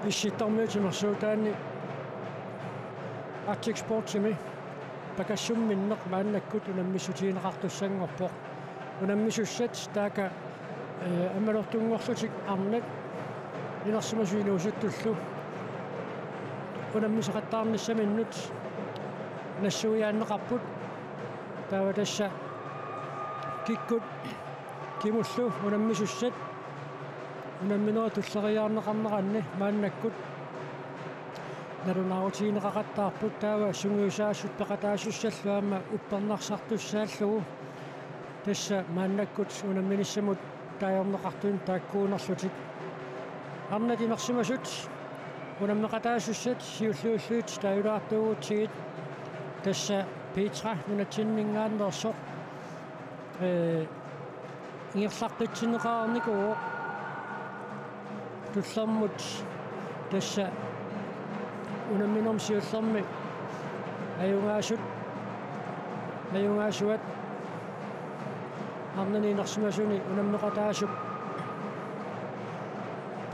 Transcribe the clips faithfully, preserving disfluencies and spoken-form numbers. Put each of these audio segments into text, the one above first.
Issittormiut timersuutaanni Arctic Sportsimi pakassumminneq maannakkut unammissutigineqartussanngorpoq. Unammisussat taakku, eh, ammalortunngorlutik arnat inersimasut inuusuttullu unammisaqattaarnissaminnut nassuiaanneqarput. Taava tassa kikkut kimullu unammisussat unamminerit tulleriiaarneqarneranni maannakkut nalunaarutigineqaqattaarput, taava sungiusaasut peqataasussallu aamma uppernarsartussaallugu tassa maannakkut unamminissamut taagorneqartunik taakkuunerlutik. Arnat inersimasut unammeqataasussat siulliullutik taagorneqartuugutsigit tassa Petra nunatsinninngaanneersoq, eh, ingerlaqqitsinneqarnikuuvoq tullermut tassa unamminermi siullermi ajugaasut, ajugaasuat arnani inersimasuni unammeqataasup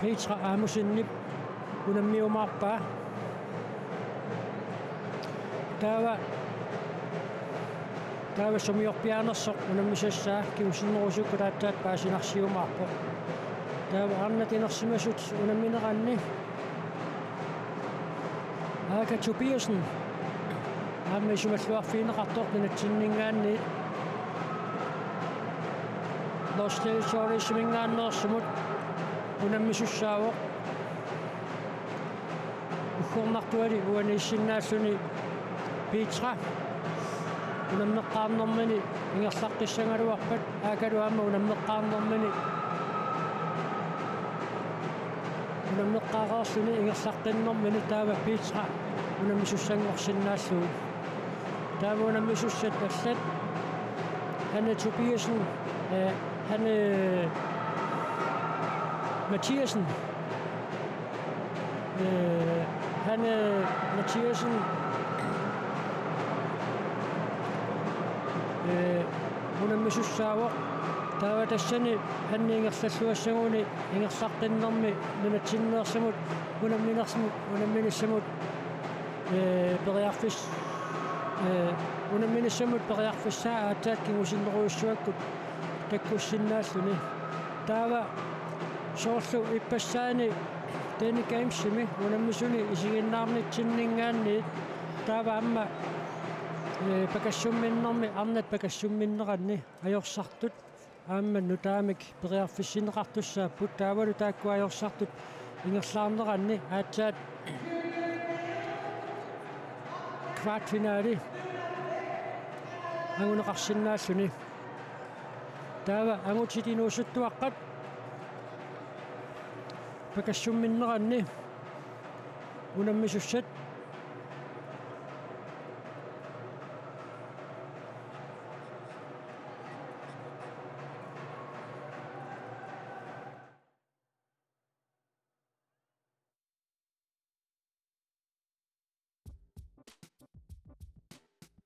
Petra Amundsenip unammiumaarpaa. Taava, taava sumiorpiaanersoq unammisassaa kingusinnerusukkut aatsaat paasinarsiumaarpoq. Taava arnat inersimasut unammineranni Aka Tobiassen aamma isumalluarfigineqartoq nunatsinninngaanniit Lost Territoriesimingaanneersumut unammisussaavoq. Uggornartuali uaniissinnaalluni Petra unammeqqaarnermini ingerlaqqissagaluarpat, Akalu aamma unammeqqaarnermini, unammeqqaareerluni ingerlaqqinnermini taava Petra unammisussanngorsinnaallugu. Taava unammisussat allat Hanne Tobiassen, eh, Hanne Mathiassen, eh, Hanne Mathiassen, eh, unammisussaavoq. Taava tassani Hanne ingerlalluassaguni ingerlaqqinnermi nunatsinneersamut unamminersamut unamminissamut, eh, periarfis-, eh, unamminissamut periarfissaa aatsaat kingusinnerujussuakkut takkussinnaalluni. Taava soorlu ippassaani Denne Gamesimi unammisuni isiginnaarnitsinninngaanniit taava aamma, eh, pakassumminnermi arnat pakassumminneranni ajorsartut aamma nutaamik periarfissinneqartussaapput, taavalu taakku ajorsartut ingerlaarneranni aatsaat kvartfinali anguneqarsinnaalluni. Taava angutit inuusuttuaqqat pakassumminneranni unammisussat.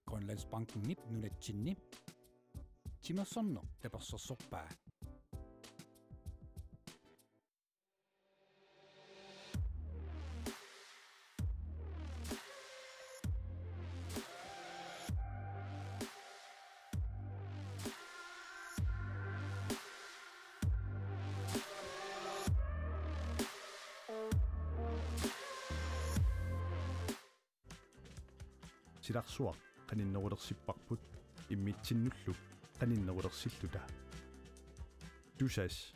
Grønlandsbankenip nunatsinni timersorneq tapersersorpaa. Silarsuaq qaninnerulersipparput imminnullu qaninnerulersilluta. Tusass.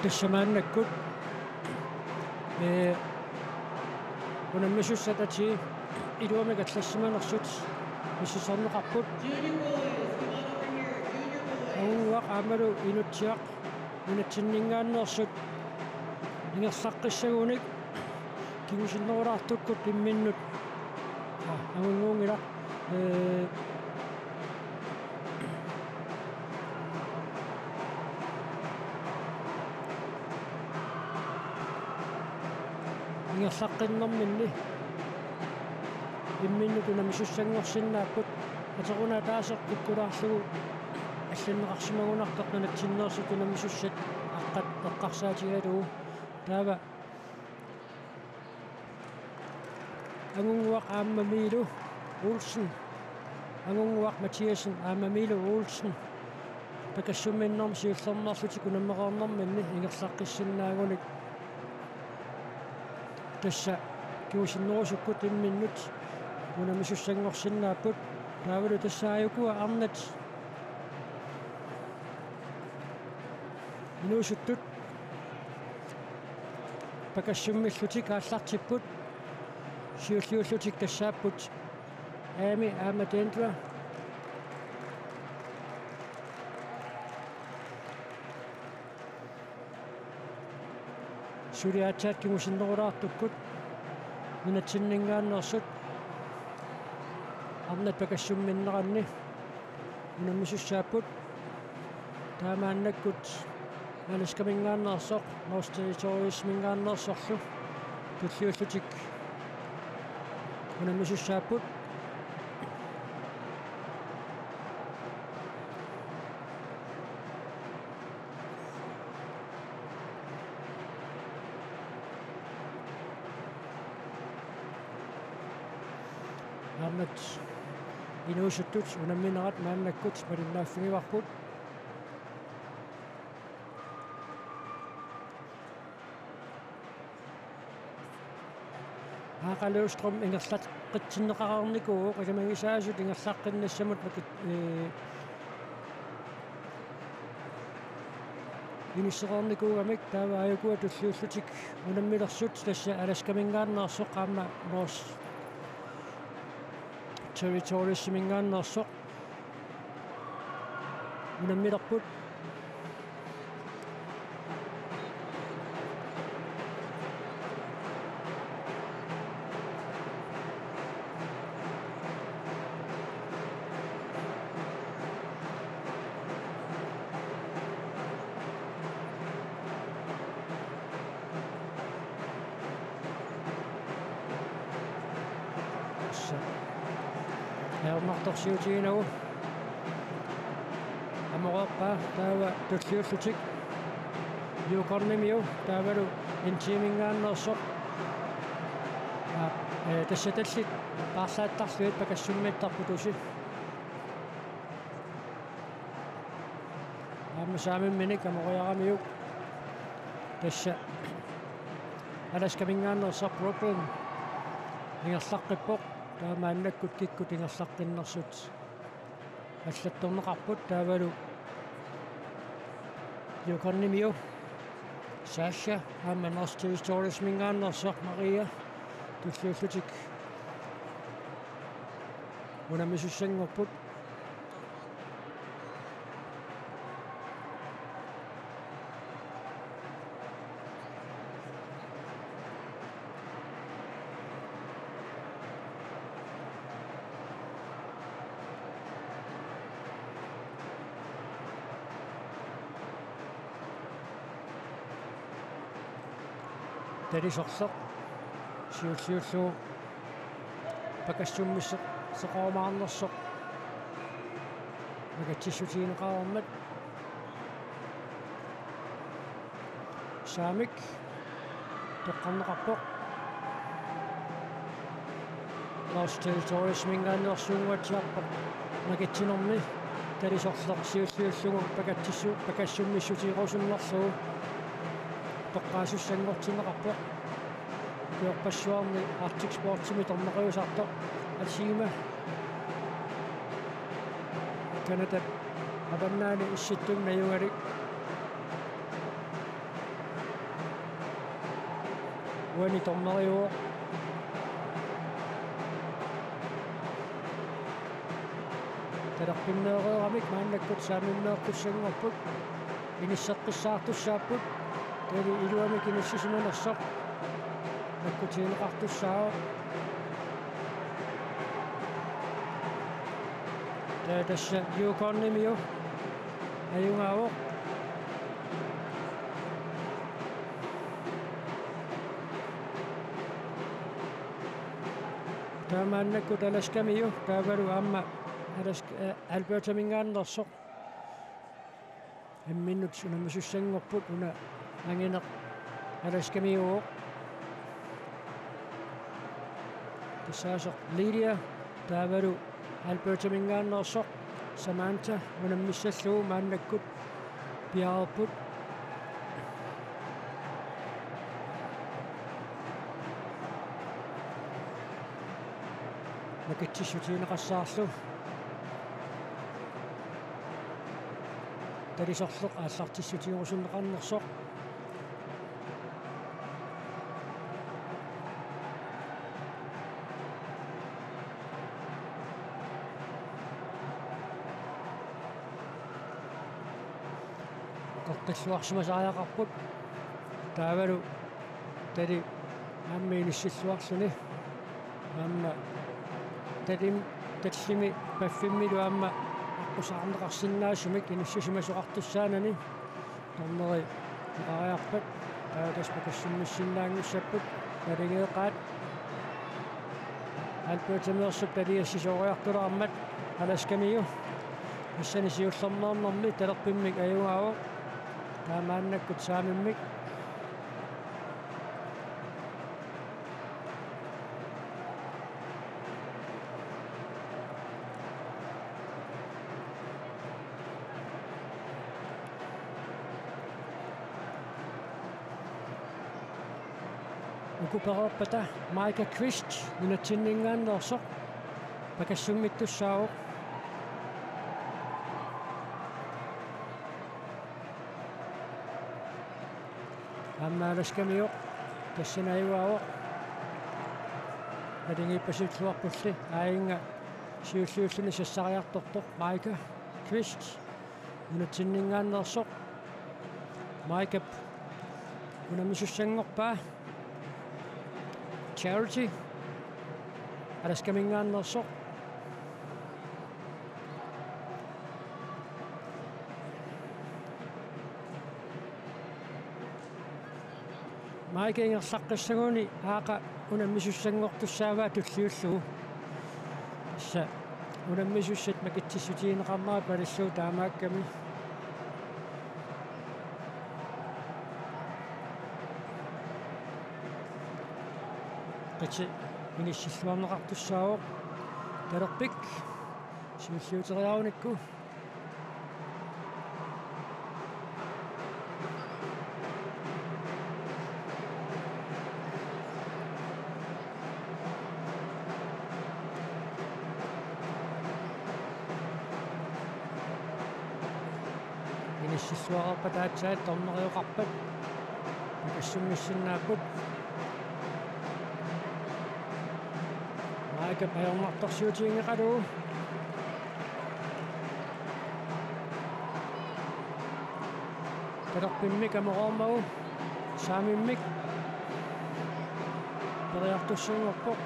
Tassa maannakkut, eh, unammisussat atii iluamik allassimanersut misissorneqarput. Anguaq aammalu Inutsiaq nunatsinninngaanneersut ingerlaqqissagunik kingusinnerulaartukkut imminnut. Aa, angunnguunngilaq. Ee, ingerlaqqinnerminni imminnut unammisussanngorsinnaapput, ateruna ataaseq kukkulaarlugu Allanneqarsimagunartoq nunatsinneersut unammisussat aqqat eqqarsaatigalugu. Taava Angunnguaq aamma Miilu Olsen. Angunnguaq Mathiassen aamma Miilu Olsen. Pakassumminnermi siullermeerlutik unammereernerminni ingerlaqqissinnaagunik. Tassa kingusinnerusukkut imminnut unammisussanngorsinnaapput. Taavalu tassa aajukua arnat inuusuttut pakassummillutik aallartipput. Siulliullutik tassaapput Amy aamma Dendra. Suli aatsaat kingusinnerulaartukkut nunatsinninngaanneersut arnat pakassumminneranni unammisussaapput. Taamaannakkut Alaskaminngaanneersoq North Territoriesminngaanneersorlu tulliullutik unammisussaapput. Arnat inuusuttut unamminerat maannakkut malinnaaffigivarput. Aaqa Løvstrøm ingerlaqqitsinneqareernikuuvoq, ilimagisaasut ingerlaqqinnissamut makit-, ee, inissereernikuugamik. Taava aajukua tulliullutik unammilersut tassa Alaskaminngaanneersoq aamma North Territoriesiminngaanneersoq unammilerput. Tassa ajornartorsiutiginagu amoreerpaa, taava tulliullutik Yukon-imiu taavalu N T-minngaanneersoq. Aa, ee, tassa tallit paarlaattarlugit pakassummiittarput usi. Aamma saamimminik amoriaramiuk. Tassa Alaskaminngaanneersoq Brooklyn ingerlaqqippoq. Taamaannakkut kikkut ingerlaqqinnersut allattorneqarput, taavalu Yukon-imiu Sasha aamma North Territoriesminngaanneersoq Maria tulliullutik unammisussanngorput. Talisorleq siulliullugu pakassummisseq seqarumaarnersoq makatsissutigineqareermat. Saamik toqqarneqarpoq. North Territoriesminngaanneersuunnguatsiarpoq makitsinermi. Talisorleq siulliullugu pakattissu-, pakassummissutigerusunnerlugu toqqaassussanngortinneqarpoq. Ukiorpassuarni Arctic Sportsimi dommerisartoq Alsima Canadap avannaani Issittunnguaq ajugalik uani dommeriuvoq. Talerpimmeereeramik maannakkut saamimmeeqqussanngorput. Inisseqqissaartussaapput. Taava iluamik inissisimanersoq nakkutigineqartussaavoq. Taava tassa Yukon-imiu ajugaavoq. Taamaannakkut Alaskamiu taavalu aamma Alask-, eh, Albertaminngaanneersoq Imminnut unammisussanngorput, una angineq Alaskamiuuvoq. Tassaasoq Lydia taavalu Albertaminngaanneersoq Samantha unammissallugu maannakkut piareerput. Makitsissutigineqassaarlu. Talisorleq aallartissutigerusunneqarnersoq. Qeqqilluarsimasariaqarput. Taavalu tali aamma inissilluarluni. Aamma talim-, tallimi paffimmilu aamma aqqusaarneqarsinnaasumik inissisimasoqartussaanani. Dommeri oqariarpat, taava tassa pakassummik sinnaanngussapput, naligeeqaat. Albertamiorsup taliassisooriartulaarmat Alaskamiu. Tassani siullermeernermi talerpimmik ajugaavoq. Taava maannakkut saamimmik. Uku pereerpata Micah Christ nunatsinninngaanneersoq pakassummittussaavoq. Aamma Alaskamiu tassani ajugaavoq. Naligiippasilluarpulli aajinga siulliulluni sassariartortoq Micah Christ nunatsinninngaanneersoq. Micahp unammisussanngorpaa. Charity Alaskaminngaanneersoq. Micah ingerlaqqissaguni Aaqa unammisussanngortussaavaa tulliullugu. Tassa unammisussat makitsissutigineqarnerat malillugu taamaakkami. Qiti inissilluarneqartussaavoq. Talerpik siulliuteriarunikku. Inissilluarpat aatsaat dommerioqarpat. Pakassummik sinnaapput. Micahp ajornartorsiutiginngeqalugu. Talerpimmik amereermagu saamimmik periartussanngorpoq.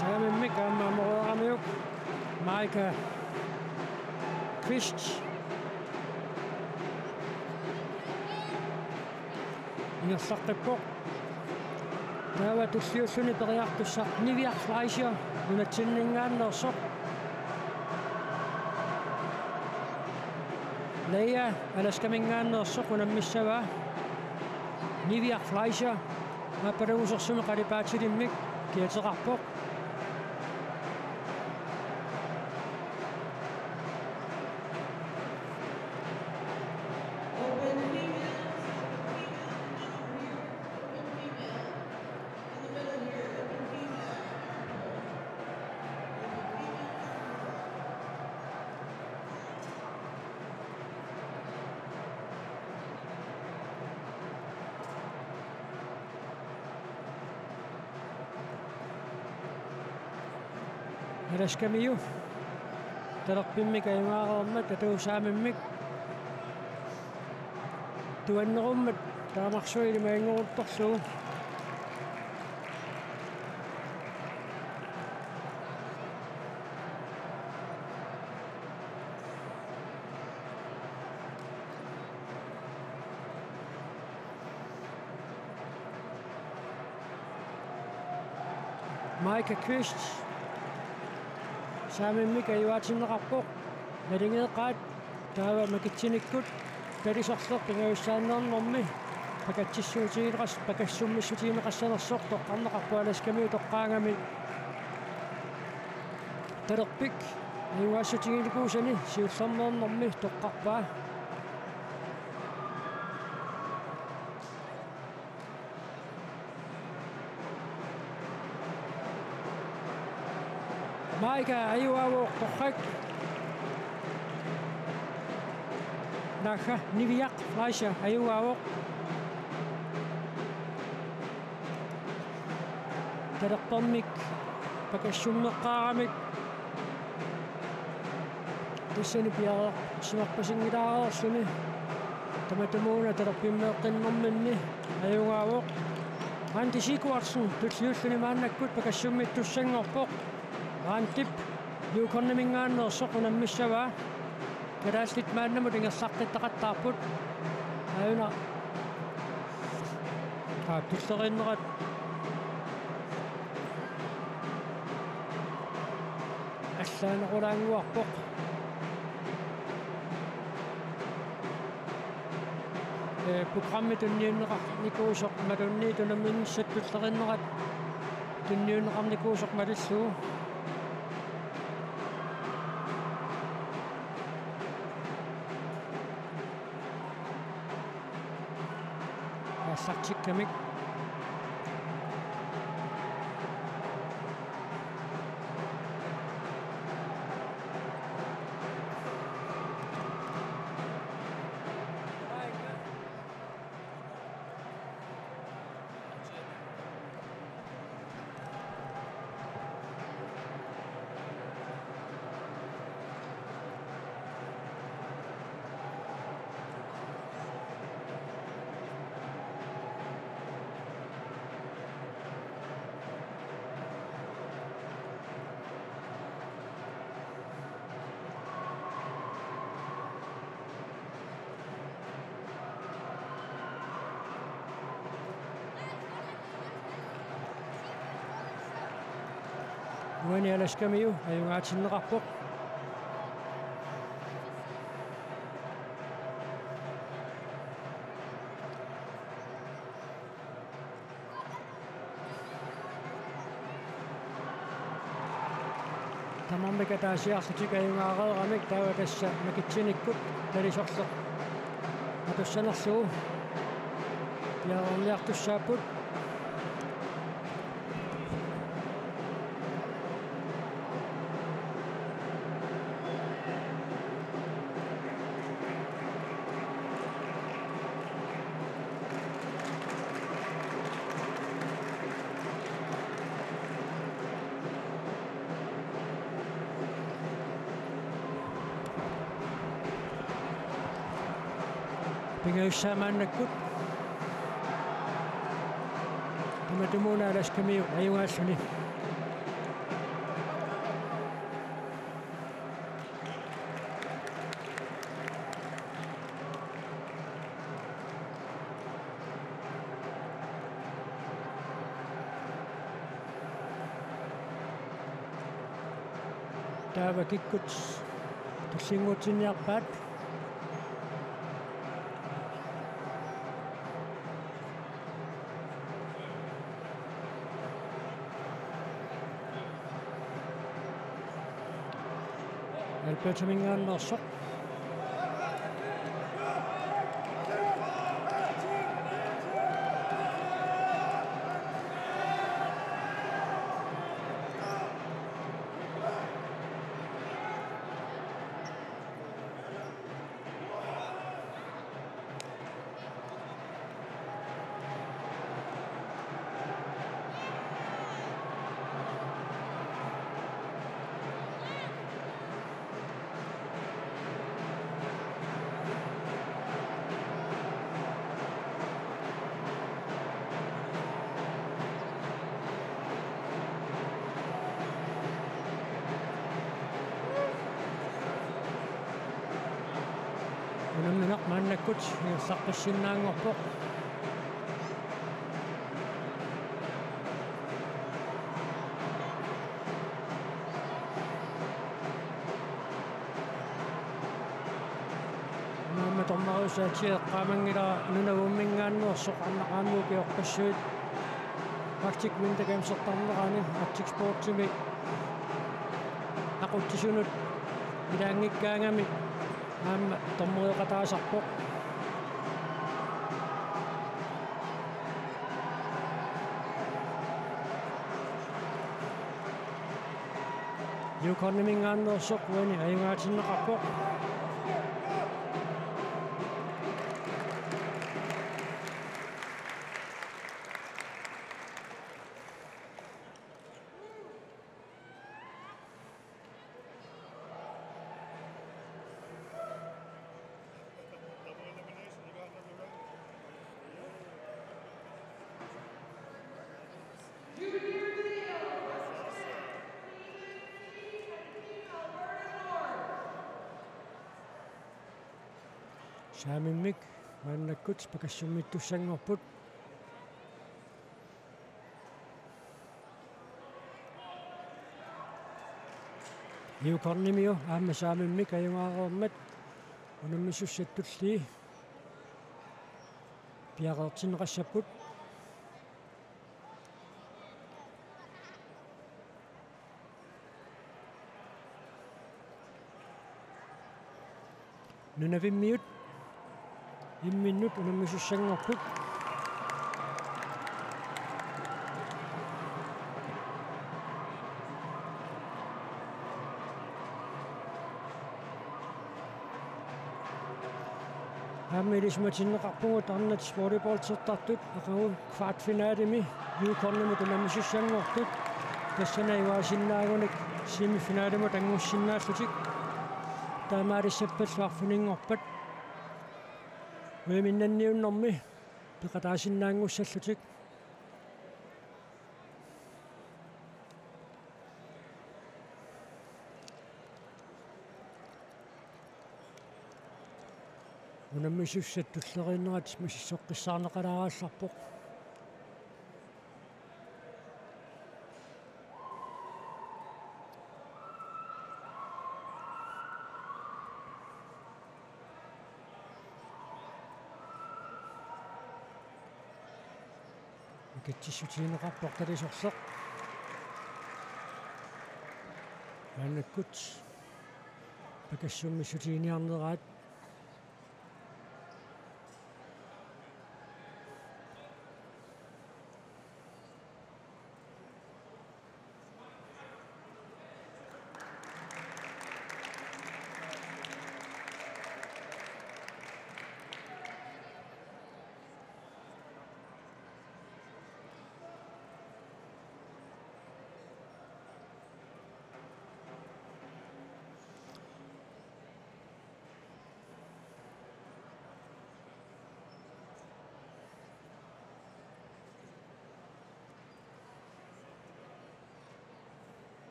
Saamimmik aamma amereeramiuk Micah Christ ingerlaqqippoq. Taava tulliulluni periartussaq Niviaq Fleischer nunatsinninngaanneersoq. Leia Alaskaminngaanneersoq unammissavaa. Niviaq Fleischer aappaloorusersumik qalipaatilimmik kiateqarpoq. Alaskamiu talerpimmik ajugaareermat atuusaamimmik tuannerummat taamarsuaq ilimaginngoruttorlugu. Micah Kvist saamimmik ajugaatinneqarpoq. Nalingeeqqaat taava Makitsinikkut talisorleq pingajussaannernermi pakatsissuutigineqas-, pakassummissutigineqassanersoq toqqarneqarpoq Alaskamiut toqqaagami. Talerpik ajugaassutiginikuusani siullermeernermi toqqarpaa. Micah ajugaavoq torrak. Naagga Niviaq Fleischer ajugaavoq. Talerpermik pakassummeqqaaramik. Tassani piareersimarpasinngilaareerluni. Tamatumuuna talerpimmeeqqinnerminni ajugaavoq. Andi Sigurdsen tulliulluni maannakkut pakassummittussanngorpoq. Andip Yukonimingaanneersoq unammissavaa. Kalaallit maannamut ingerlaqqittaqattaarput. Aajuna. Aa, tulleriinnerat allaanerulaannguarpoq. Ee, programmi tunniunneqarnikuusoq imaluunniit unamminnissat tulleriinnerat tunniunneqarnikuusoq malillugu. Aallartikkamik. Uani Alaskamiu ajugaatinneqarpoq. Tamarmik ataasiarlutik ajugaareeramik taava tassa Makitsinikkut talisorleq atussanerlugu piareerniartussaapput. Pingajussaa maannakkut. Tamatumuuna Alaskamiu ajugaalluni. Taava kikkut tullinnguutsinniarpaat. Albertamingaanneersoq. Unammineq maannakkut ingerlaqqissinnaanngorpoq. Aamma dommeriussaatsiaq eqqaamanngilara Nunavumminngaanneersoq, Annaqaannguup ioqqissuit Arctic Winter Gamesertarnerani Arctic Sportsimi aqutsisunut ilaanngikkaangami aamma dommerioqataasarpoq. Yukonniminngaanneersoq uani ajugaatinneqarpoq. Saamimmik maannakkut pakassummittussanngorput. Yukonnimiu aamma Saamimmik ajugaareermat unammissussat tullii piareertinneqassapput. Nunavimmiut imminnut unammissussanngorput. Aamma ilisimatinneqarpugut arnat volleyballsertartut aqagu kvartfinalemi Yukonimut unammissussanngortut. Tassani ajugaasinnaagunik semifinalimut anngussinnaallutik. Taamaalissappallu arfininngorpat uiminnanniunnermi peqataasinnaanngussallutik. Unammissussat tulleriinnerat misissoqqissaarneqalaarallarpoq. Ikitsissutigineqarpoq talisorleq. Maannakkut pakassummissutiginniarneraat.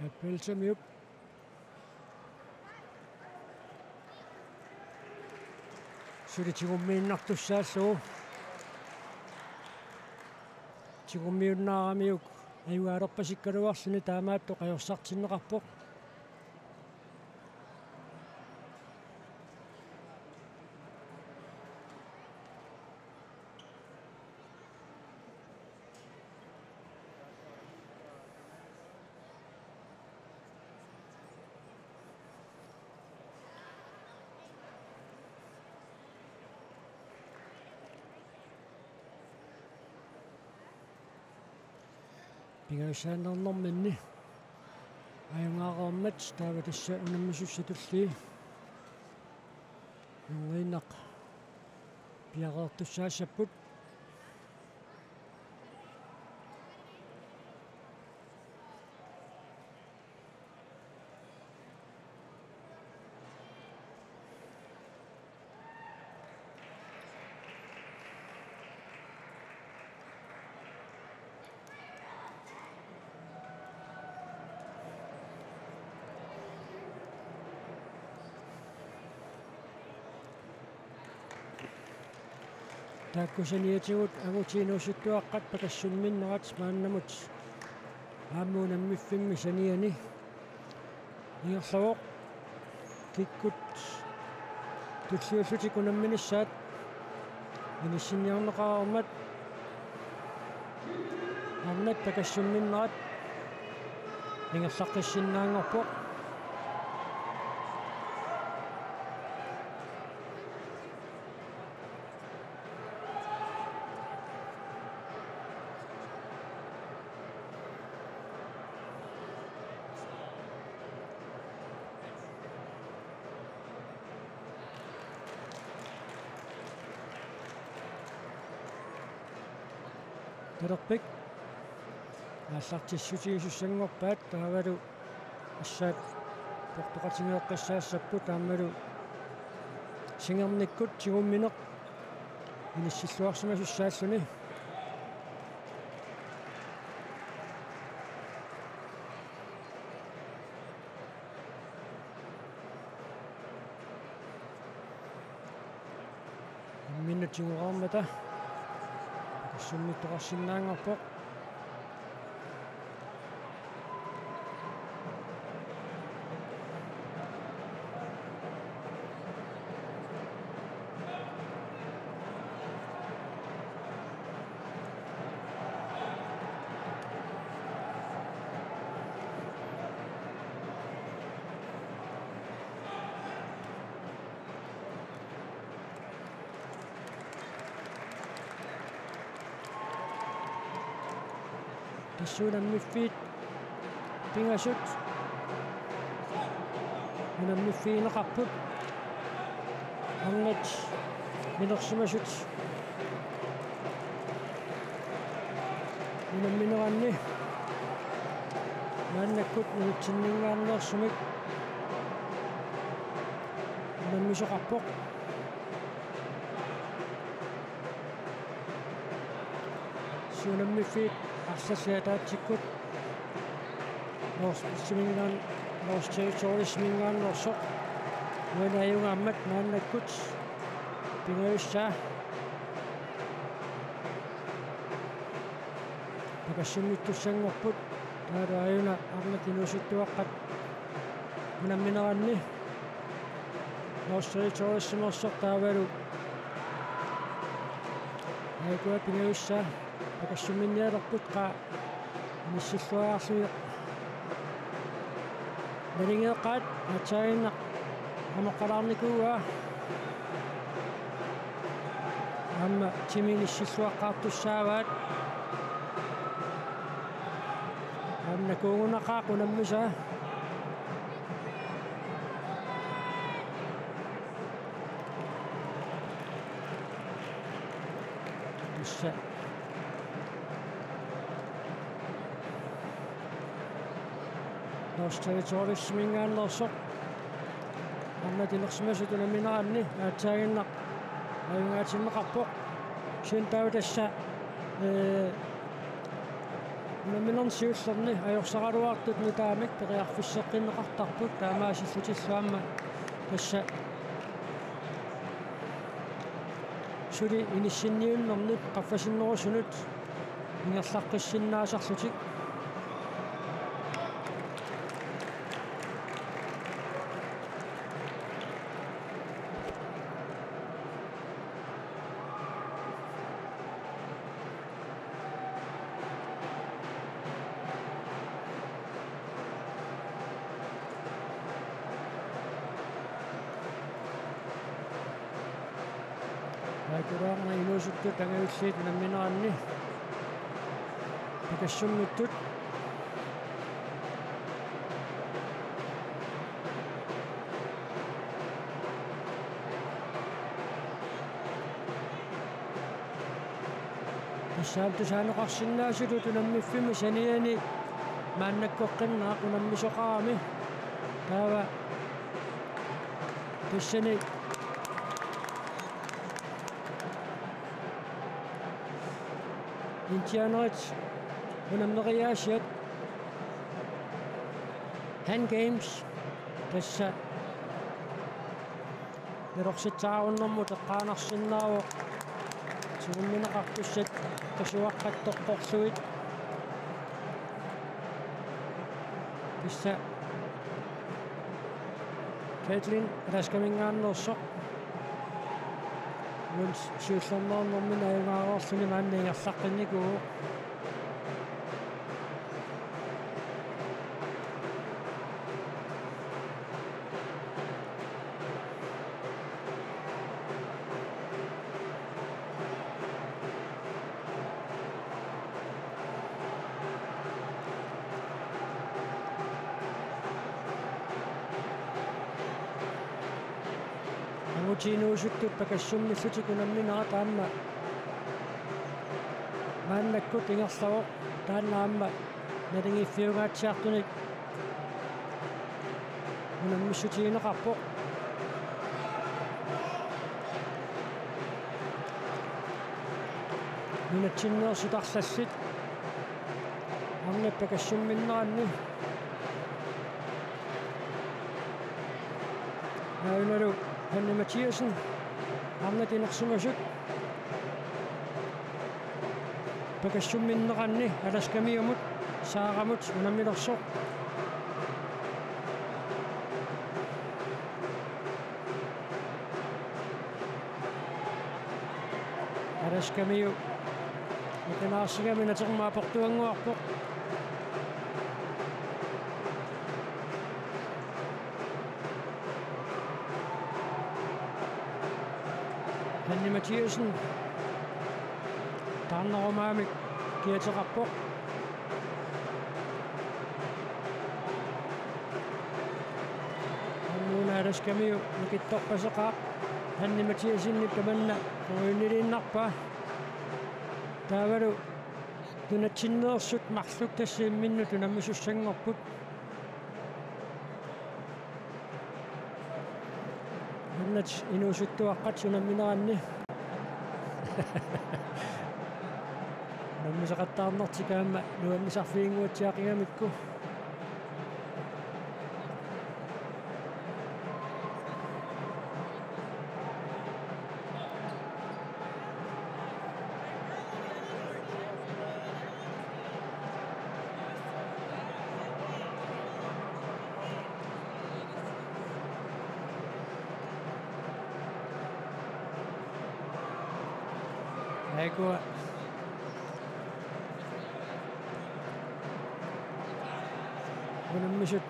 Appeltamiup suli tigummiinnartussaallugu. Tigummiunnaaramiuk ajugaalerpasikkaluarluni taamaattoq ajorsartinneqarpoq. Pingajussaanerminni ajugaareermat taava tassa unammissussat tullii. Nungiinnaq piareertussaassapput. Taakku saniatigut angutit inuusuttuaqqat pakassummik innerat maannamut aamma unammiffimmi saniani ingerlavoq. Kikkut tulliullutik unamminissaat inissinniarneqareermat arnat pakassumminnerat ingerlaqqissinnaanngorpoq. Talerpik aallartissutigisussanngorpaat, taavalu assaat portoqatigeeqqissaassapput, aammalu singernikkut tigummineq inissilluarsimasussaalluni. Imminnut tiguaarmata pakassummittoqarsinnaanngorpoq. Tassa unammiffiit pingasut unammiffigineqarput. Arnat nilersimasut unammineranni maannakkut nunatsinninngaanneersumik unammisoqarpoq. Unammiffiit arlallit ataatsikkut North Beachiminngaan-, North Territoriesiminngaanneersoq uani ajugaammat maannakkut pingajussaa pakassummittussanngorput. Taavalu aajuna arnat inuusuttuaqqat unammineranni North Territoriesimeersoq, taavalu aajukua pingajussaa pakassumminnialerput, qaa inissilluariarlugit naligeeqqaat. Aatsaaginnaq amoqqalaarnikuuaa. Aamma timi inissilluaqqaartussaavaat. Aamma nakuugunaqaaq unammisaa. Tassa North Territoriesiminngaanneersoq arnat inersimasut unammineranni aatsaaginnaq ajugaatinneqarpoq. Kisianni taava tassa, ee, unamminerni siullerni ajorsaraluartut nutaamik periarfisseqqinneqartarput, taamaasillutillu aamma tassa suli inissinniunnernut qaffasinnerusunut ingerlaqqissinnaasarlutik. Aajukulaarneq inuusuttut angavilliit unammineranni pakassummittut. Tassa aamma tusaaneqarsinnaasutut unammiffimmi saniani maannakkoqqinnaaq unammisoqarami. Taava tassani indianerit unammeriaasiat Han Games tassa nalorsitsaarunnermut eqqaanarsinnaavoq tigummineqartussat qisuaqqat toqqorlugit. Tassa Edlin Alaskamingaanneersoq. Uan siullermeernermini ajugaareerluni maanna ingerlaqqinnikuuvoq. Angutiinuusuttut pakassummillutik unamminerat aamma maannakkut ingerlavoq, taanna aamma naligiiffiungaatsiartunik unammissutigineqarpoq. Nunatsinneersut arlallit arnat pakassumminneranni. Aajuna Hanne Mathiassen, arnat inersimasut pakassumminneranni Alaskamiumut Saaramut unammilersoq. Alaskamiu ikimaarsigami naterma aportuannguarpoq. Hanne Mathiassen taarnerumaamik kiateqarpoq. Una Alaskamiu nukittorpaseqaaq, Hanne Mathiassenip tamanna kuujunniliinnarpaa. Taavalu nunatsinneersut marluk tassa imminnut unammisussanngorput. Arnat inuusuttuaqqat unammineranni. Unammisaqattaarnertik aamma nuannisarfiginnguatsiaqigamikku. Aikua. Unammisut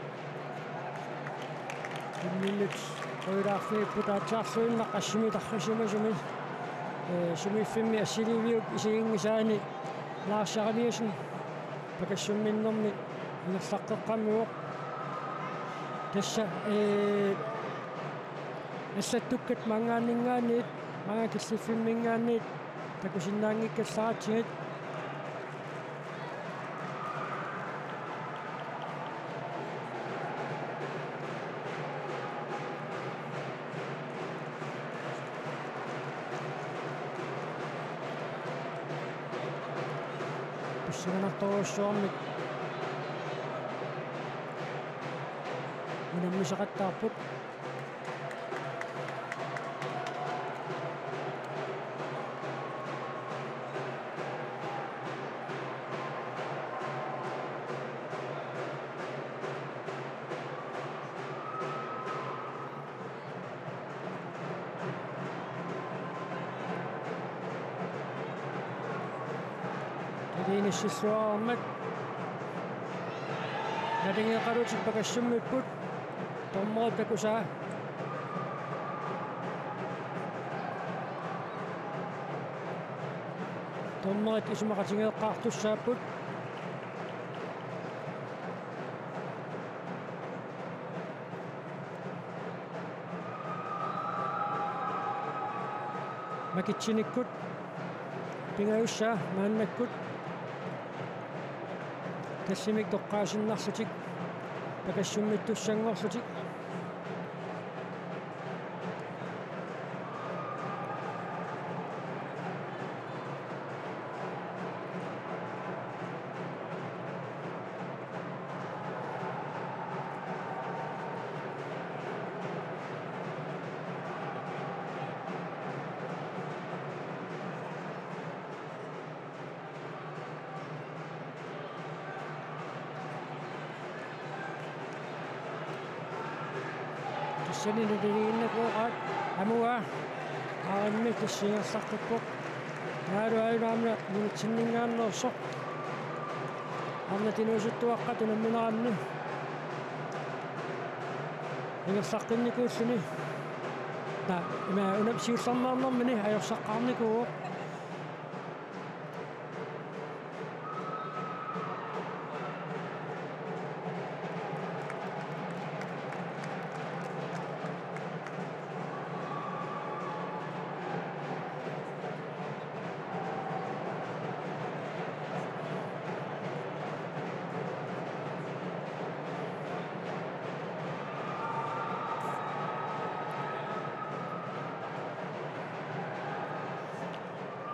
imminnut quilaarfigipput aatsaarluinnaq assimi tarrisimasumi, ee, sumiiffimmi assiliiviup isiginngisaani Lars Jeremiassen pakassumminnermi ingerlaqqeqqammivoq. Tassa, ee, allattukkat maanngaanninngaanniit, maanga killiffimminngaanniit takusinnaanngikkallaratsigu. Pissanganartorujussuarmik unammisaqattaarput. Ilinnissilluarmat. Naligeeqalutik pakassummipput. Dommerit takusaa. Dommerit isumaqatigeeqqaartussaapput. Makitsinikkut pingajussaa maannakkut tallimik toqqaasinnarlutik pakassummittussanngorlutik. Sanini tiliginnikuugaat amua. Aarimmi tassa ingerlaqqippoq. Naalu aajuna aamma minutsinninngaanneersoq. Arnat inuusuttuaqqat unammineranni ingerlaqqinnikuulluni. Naa, ima unam siullermeernermini ajorsaqqaarnikuuvoq.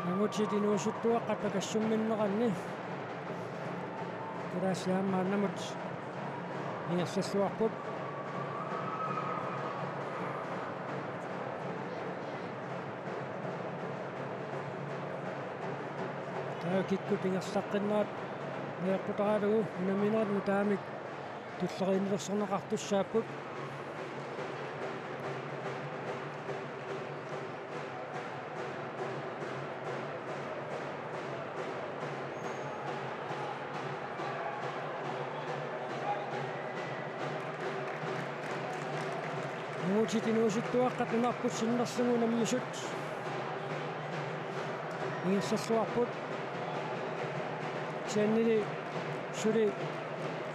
Angutit inuusuttuaqqat pakassumminneranni. Kalaallit aamma maannamut ingerlalluarput. Taava kikkut ingerlaqqinnerat najoqqutaralugu unamminerit nutaamik tulleriialersorneqartussaapput. Angutit inuusuttuaqqat nunarput sinnerlugu unammisut ingerlalluarput. Kisiannili suli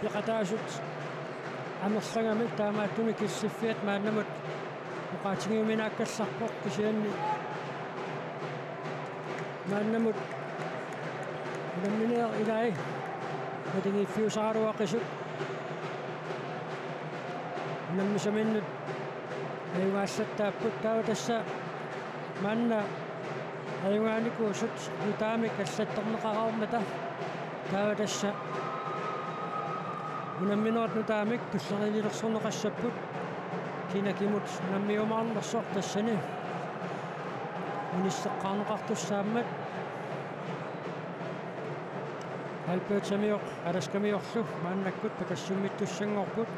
peqataasut amerlagamik taamaattumik killiffiat maannamut oqaatigiuminaakkallarpoq, kisianni maannamut unammineq ilai maligiiffiusaraluaqisut unammisaminnut ajugaallattaapput. Taava tassa maanna ajugaanikuusut nutaamik allattorneqareermata, taava tassa unamminerit nutaamik tulleriialersorneqassapput. Kina kimut unammiumaarnersoq tassani unisseqqaarneqartussaammat. Albertamioq Alaskamiorlu maannakkut pakassummittussanngorput.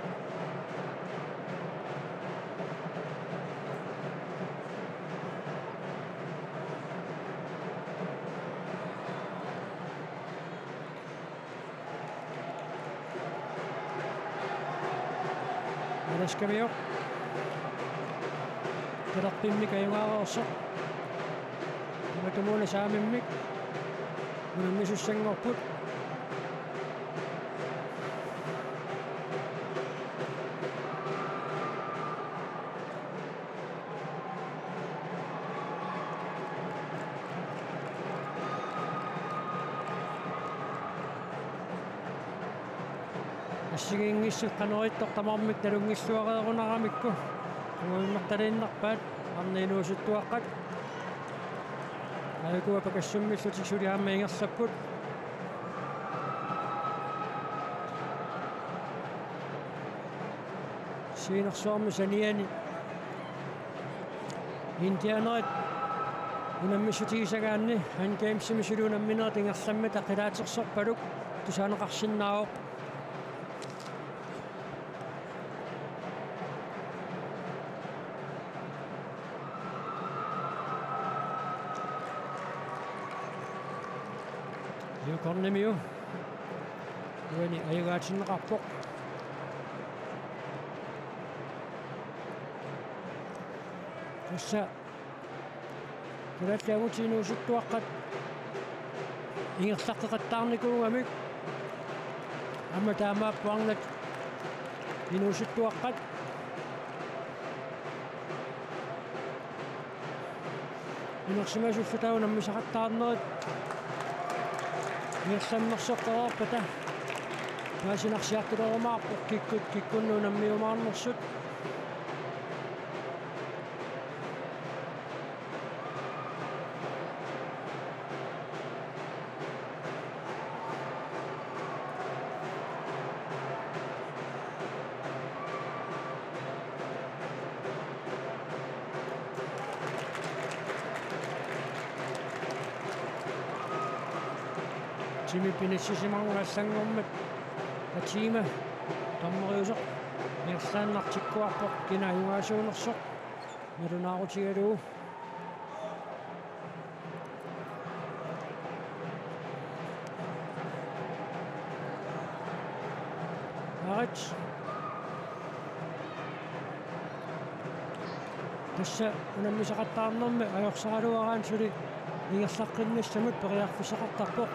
Alaskamiorlu talerpimmik ajugaareersoq. Tamatumuuna saamimmik unammisussanngorput. Assigiinngissut qanoq ittoq tamarmik nalunngilluareerunaramikku, qungujunnartaliinnarpaat arnat inuusuttuaqqat. Aajuku pakassummiillutik suli aamma ingerlapput. Sinersuarmi saniani indianerit unammissutigisagaanni Hunger Gamesimi suli unamminerit ingerlammata qilaatersorpaluk tusaaneqarsinnaavoq. Yukon-imiu uani ajugaatinneqarpoq. Tassa Kalaallit Angutit Inuusuttuaqqat ingerlaqqeqattaarnikuugamik aamma taamaappoq arnat inuusuttuaqqat inersimasullu taava unammisaqattaarnerit ingerlammersoqqereerpata paasinarsiartulerumaarpoq kikkut kikkunnut unammiumaarnersut. Timip inissisimanngormat allanngormat Fatima dommeriusoq Ingerlaannartikkuarpoq kina ajugaasuunersoq. Nalunaarutigalugu. Aarit. Tassa unammisaqattaarnermi ajorsaraluaraanni suli ingerlaqqinnissamut periarfissaqartarpoq.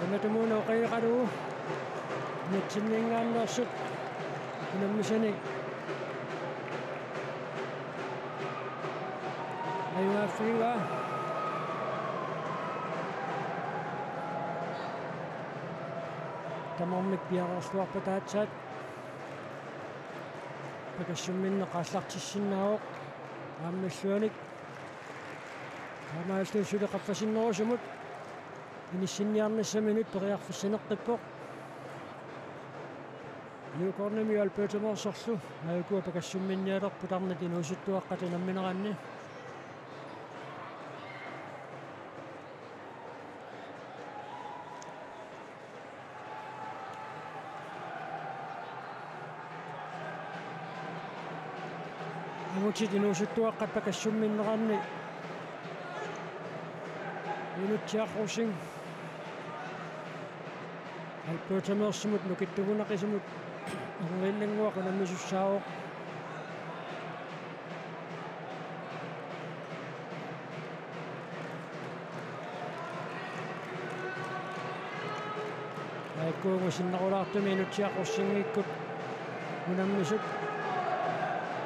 Tamatumuuna oqareqalugu nitsinninngaanneersut unammisani ajugaaffigaa. Tamarmik piareerluarpata aatsaat pakassumminneq aallartissinnaavoq aamma illuanik. Taamaalilluni suli qaffasinnerusumut inissinniarnissaminut periarfissaneqqippoq. Newcornimi Albertameersorlu maajukua pakassumminnialerput arnat inuusuttuaqqat unammineranni. Angutit inuusuttuaqqat pakassumminneranni Inutsiaq Rosing Albertameersimut nukittugunaqisumut erniinnannguaq unammisussaavoq. Aakkuugu sinnerulaartumi Inutsiaq Rosingikkut unammisut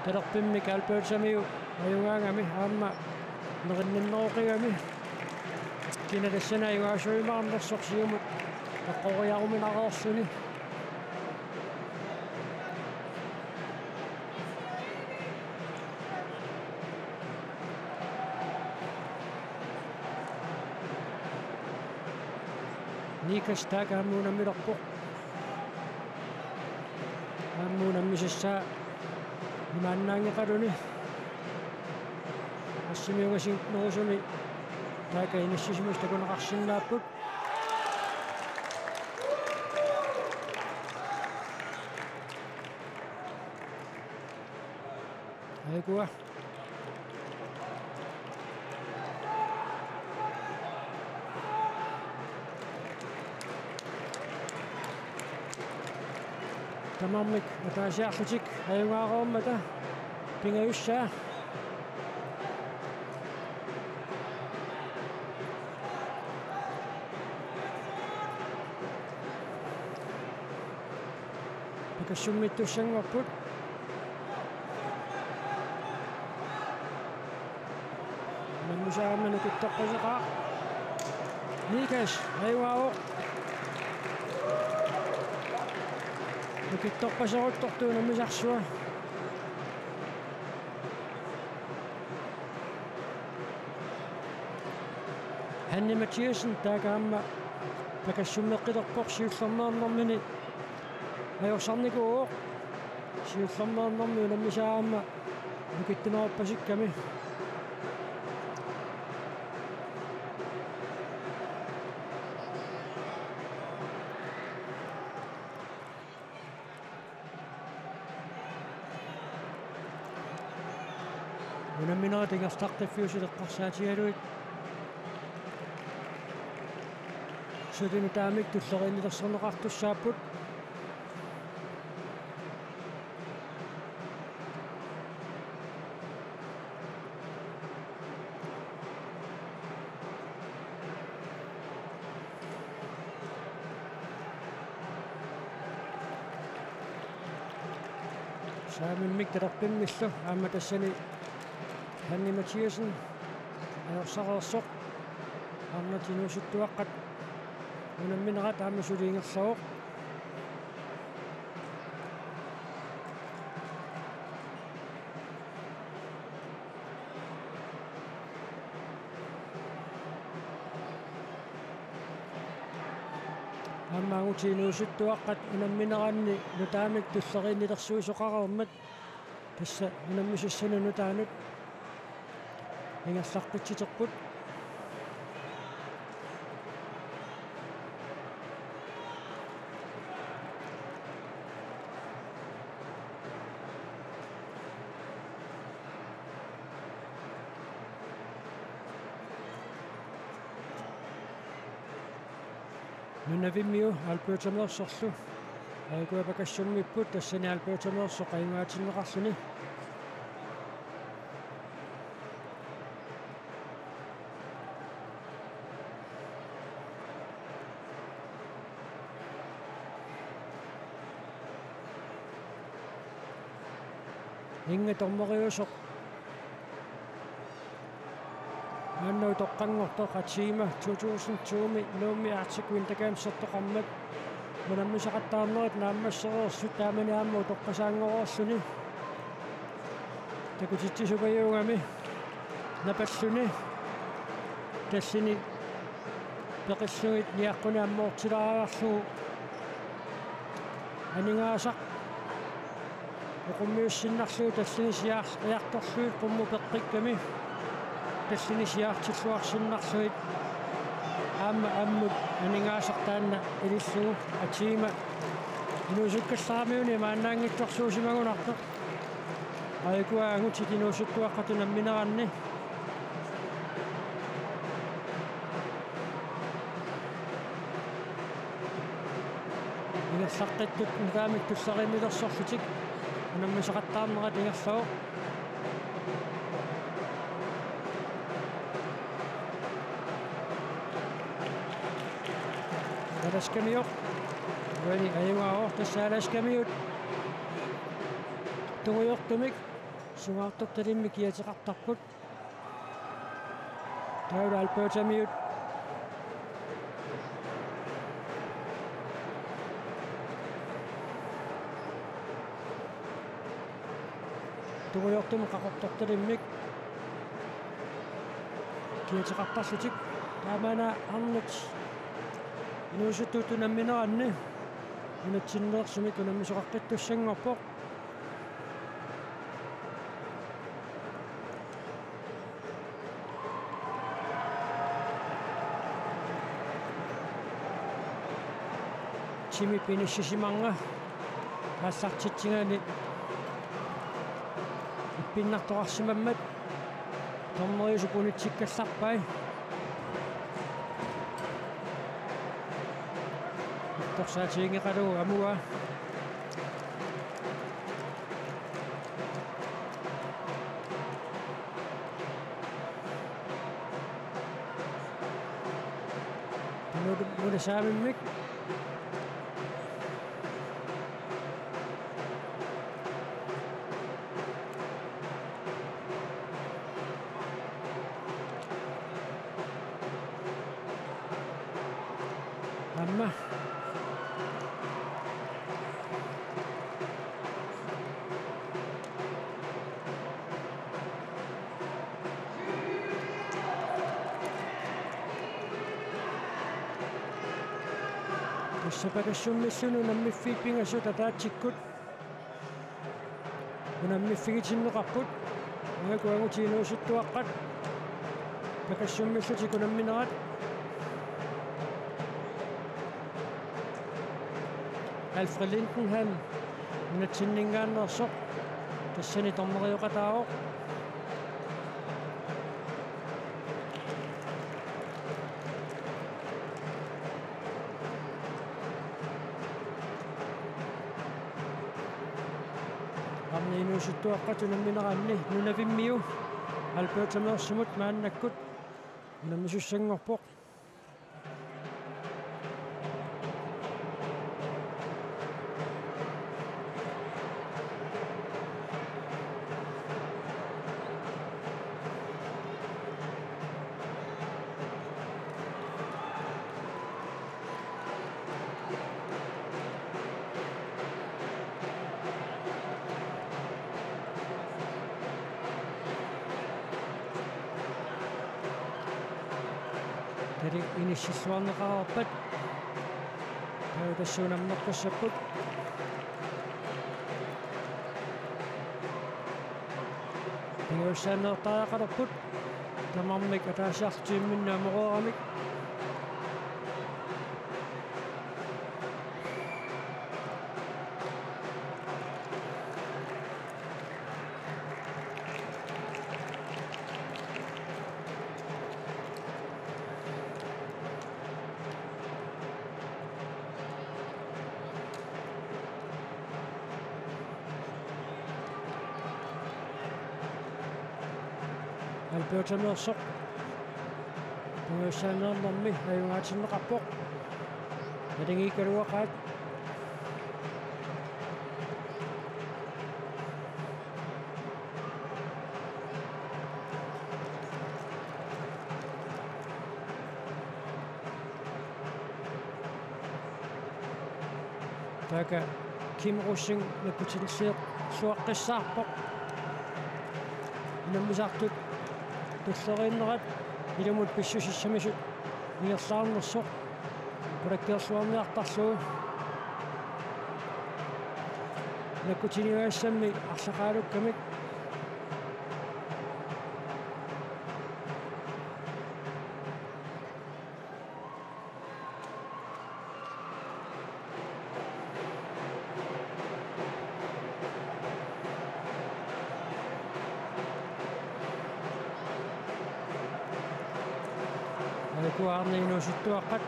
talerpimmik Albertamiu ajugaagami aamma nerinninneroqigami. Kina tassani ajugaasuimaarnersoq siumut eqqoriaruminareerluni. Nikas taakku aamma unammilerpoq. Aamma unammisassaa imaannaanngeqaluni. Assimi ungasinnerusumi taakku inissisimasup takuneqarsinnaapput. Aakua. Tamarmik ataasiarlutik ajugaareermata pingajussaa. Pakassummittussanngorput. Unammisaat aamma nukittorpassuaqaaq. Nikas ajugaavoq. Nukittorpassuaruttortoq unammisarsua. Hanne Mathiassen taakku aamma pakassummeqqilerpoq siullermeernermini ajorsarnikuuvoq. Siullermeernermi unammisaat aamma nukittunerorpasikkami. Unamminerit ingerlaqqiffiusut eqqarsaatigalugit suli nutaamik tulleriinnilersorneqartussaapput. Saamimmik talerpimmillu aamma tassani Hanne Mathiassen ajorsareersoq. Arnat inuusuttuaqqat unamminerat aamma suli ingerlavoq. Aamma angutit inuusuttuaqqat unammineranni nutaamik tulleriinnilersuisoqareermat tassa unammisassanut nutaanut ingerlaqqissiterput. Nunavimmiu Albertameersorlu. Aajukua pakassummiipput, tassani Albertameersoq ajugaatinneqarluni. Inge dommeriusoq. Maanna utoqqanngortoq Atima to tusind to-mi Nuummi Arctic Winter Gamesertoqarmat unammisaqattaarnerit naammassereersut taamani aamma utoqqasaanngorluni. Takutitsisupajuugami napalluni tallini peqillugit niaqquni ammoortilaariarlugu aningaasaq oqummiussinnarlugu tallini siaar-, siaartorlugit qummut peqqikkami tallini siaartilluarsinnarlugit aamma ammut aningaasaq taanna ilillugu Atima inuusukkallaramiuni maannaanngitsorsuusimagunartoq. Aajukua angutit inuusuttuaqqat unammineranni. Ingerlaqqittut nutaamik tulleriinnilersorlutik unammisaqattaarnerat ingerlavoq. Alaskamiut. Uani ajugaavoq, tassa Alaskamiut tungujortumik sungaartortalimmik kiateqartarput. Taava Albertamiut tungujortumik qaqortortalimmik kiateqartarlutik. Taamani arnat inuusuttut unammineranni nunatsinneersumik unammisoqaqqittussanngorpoq. Jimmy pinissisimanngilaq aallartitsingaani ippinnartoqarsimammat. Dommeriusut punitsikkallarpai. Torsaatiginngeqalugu amua. Nuna-, nunasaamimmik. Aamma. Tassa pakassummilluni unammiffiit pingasut ataatsikkut unammiffigitinneqarput. Aajuku angutit inuusuttuaqqat pakassummillutik unamminerat. Alfred Lindenholm nunatsinninngaanneersoq tassani dommerioqataavoq. Arnat inuusuttuaqqat unammineranni Nunavimmiu Albertameersumut maannakkut unammisussanngorpoq. Tali inissilluarneqareerpat. Taava tassa unammeqqissapput. Pingajussaanneertariaqalerput. Tamarmik ataasiarlutik imminnut amoreeramik. Albertameersoq. Tungavissaaniarnermi ajugaatinneqarpoq. Naligiikkaluaqaat. Taakku Kim Rosing nakkutilerluaqqissaarpoq. Unammisartut tulleriinnerat ilumut pissusissamisut ingerlaarnersoq qulakkeerluarniartarlugu. Nakkutiniagassammi arlaqalukkamik. Aajuku arnat inuusuttuaqqat.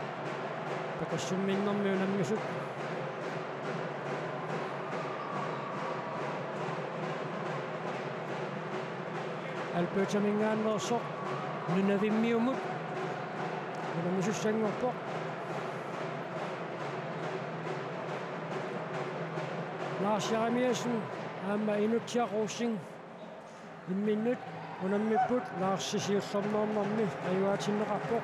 Pakassumminnermi unammisut. Albertamingaanneersoq Nunavimmiumut unammisussanngorpoq. Lars Jeremiassen aamma Inutsiaq Rosing imminnut unammipput. Lars siullermeernermi ajugaatinneqarpoq.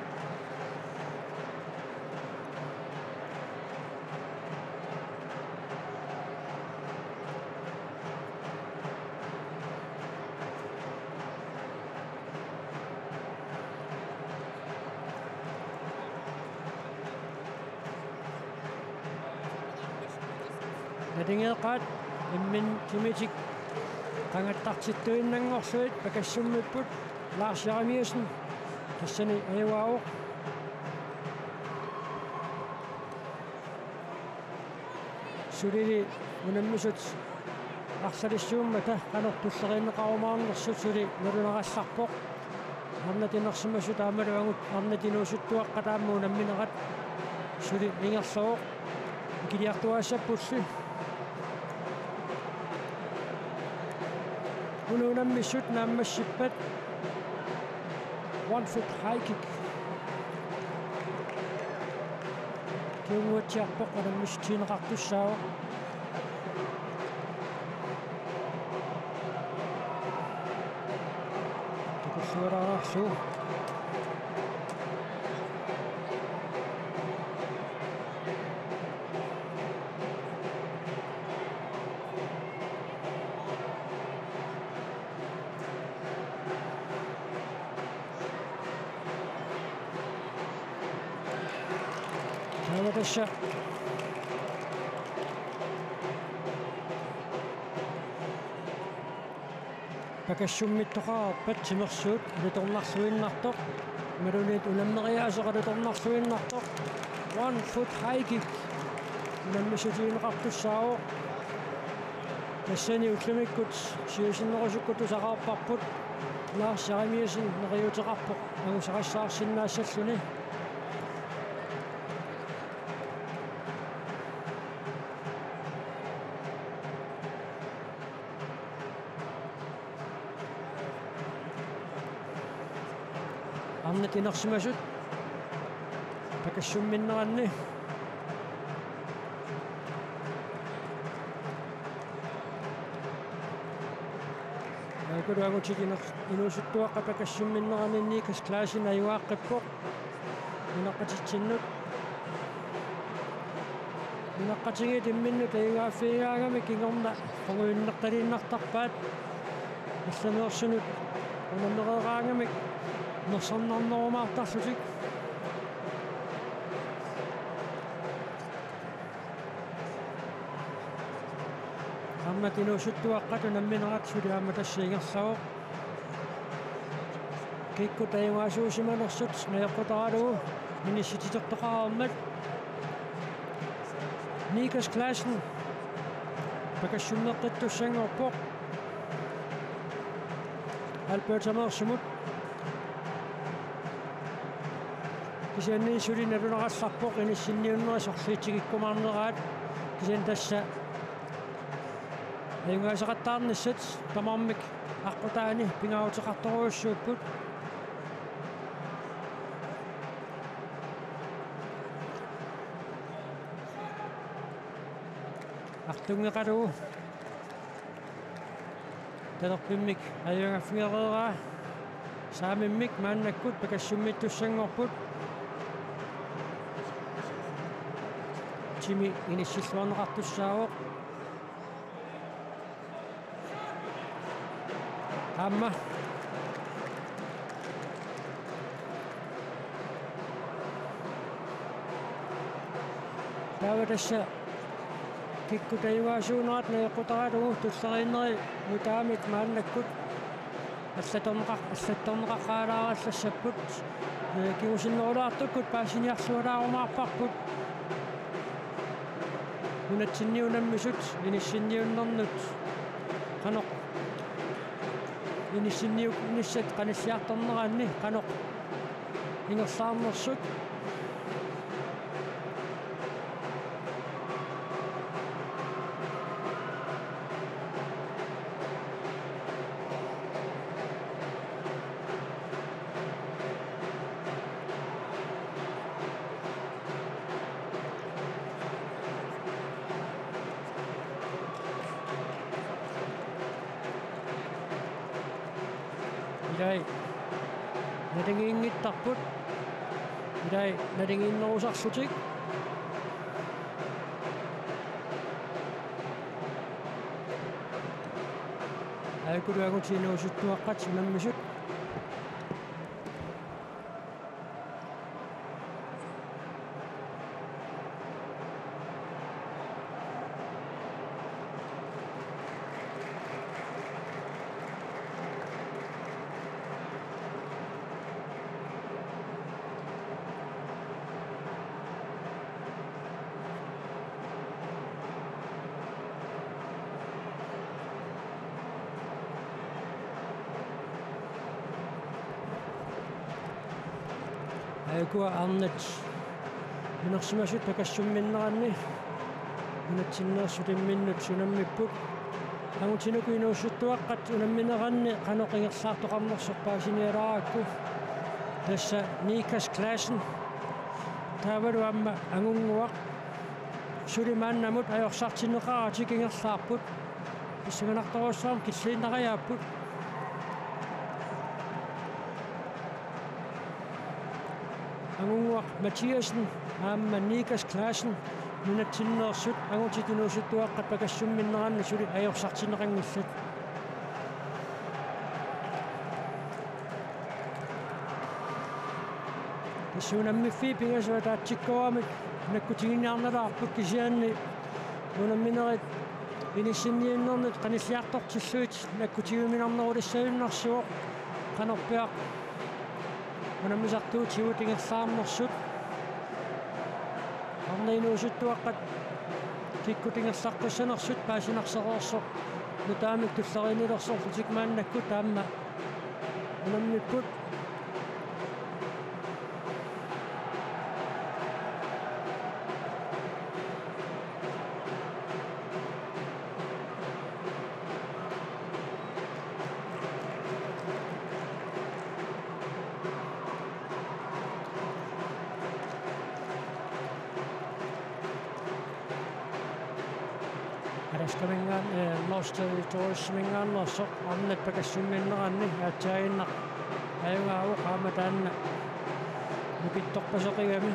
Naligeeqaat imminut timitik qangattartittuinnanngorlugit pakassummipput. Lars Jeremiassen tassani ajugaavoq. Sulili unammisut arlalissuummata qanoq tulleriinneqarumaarnersut suli nalunaarallarpoq. Arnat inersimasut aammalu angut arnat inuusuttuaqqat aamma unamminerat suli ingerlavoq. Ikiliartugaassappulli. Una unammissut naammassippat one foot high kick. Tunguatsiarpoq unammissutigineqartussaavoq. Takulluaraarlu. Taava tassa pakassummittoqarpat timersuut alutornarluinnartoq. Imaluunniit unammeriaaseq alutornarluinnartoq. One foot high kick. Unammissutigineqartussaavoq. Tassani ullumikkut siusinnerusukkut tusaqarparput. Lars Jeremiassen neriuuteqarpoq angusarissaarsinnaassalluni. Arnat inersimasut pakassumminneranni. Aajuku angutit iner-, inuusuttuaqqat pakassumminneranni Niklas Clausen ajugaaqqippoq. Nunaqqatitsinnut. Nunaqqatigiit imminnut ajugaaffigigaangamik kingorna qungujunnertaliinnartarpaat. Allameersunut unammereeraangamik nersornarnerumaartarlutik. Arnat inuusuttuaqqat unamminerat suli aamma tassa ingerlavoq. Kikkut ajugaasuusimanersut najoqqutaralugu inissititertoqareermat. Niklas Clausen pakassummeqqittussanngorpoq Albertameersumut. Kisianni suli nalunaarallarpoq inissinniunnerit sorliit tikikkumaarneraat. Kisianni tassa ajugaasaqattaarnissat tamarmik aqqutaani pingaaruteqartorujussuupput. Artunngeqalugu talerpimmik ajugaaffigereeraa. Saamimmik maannakkut pakassummiittussanngorput. Timi inissilluarneqartussaavoq. Aamma. Taava tassa kikkut ajugaasuunerat najoqqutaralugu tulleriinneri nutaamik maannakkut allattorneqar-, allattorneqaqaalaarallassapput. Ee, kingusinnerulaartukkut paasiniarlualaarumaarparput. Nunatsinni unammisut inissinniunnernut qanoq inissinniunnissat qanilliartorneranni qanoq ingerlaarnersut. Ilai naligiinngittarput. Ilai naligiinnerusarlutik. Aakulu angutit inuusuttuaqqat unammisut. Aajukua arnat minersimasut pakassumminneranni nunatsinneersut imminnut unammipput. Angutinut inuusuttuaqqat unammineranni qanoq ingerlaartoqarnersoq paasinialaarakku. Tassa Nikas Klassen. Taavalu aamma Angunnguaq. Suli maannamut ajorsartinneqaratik ingerlaarput. Pissanganartorujussuarmik killiinnariaapput. Angunnguaq Mathiassen aamma Nikas Klassen nunatsinneersut angutit inuusuttuaqqat pakassumminneranni suli ajorsartinneqanngillat. Tassa unammiffii pingasut ataatsikkoramik nakkutiginiarnalaarput kisianni unamminerit inissinniunnernut qanilliartortillugit nakkutigiuminarnerulissagunarsivoq qanorpiaq unammisartuutigut ingerlaarnersut. Arnat inuusuttuaqqat kikkut ingerlaqqissanersut paasinarsereersoq nutaamik tulleriinnilersorlutik maannakkut aamma unammipput. Alaskaminngaan-, eh, North Territoriesiminngaanneersoq arnat pakassumminneranni aatsaaginnaq ajugaavoq aamma taanna nukittorpaseqigami.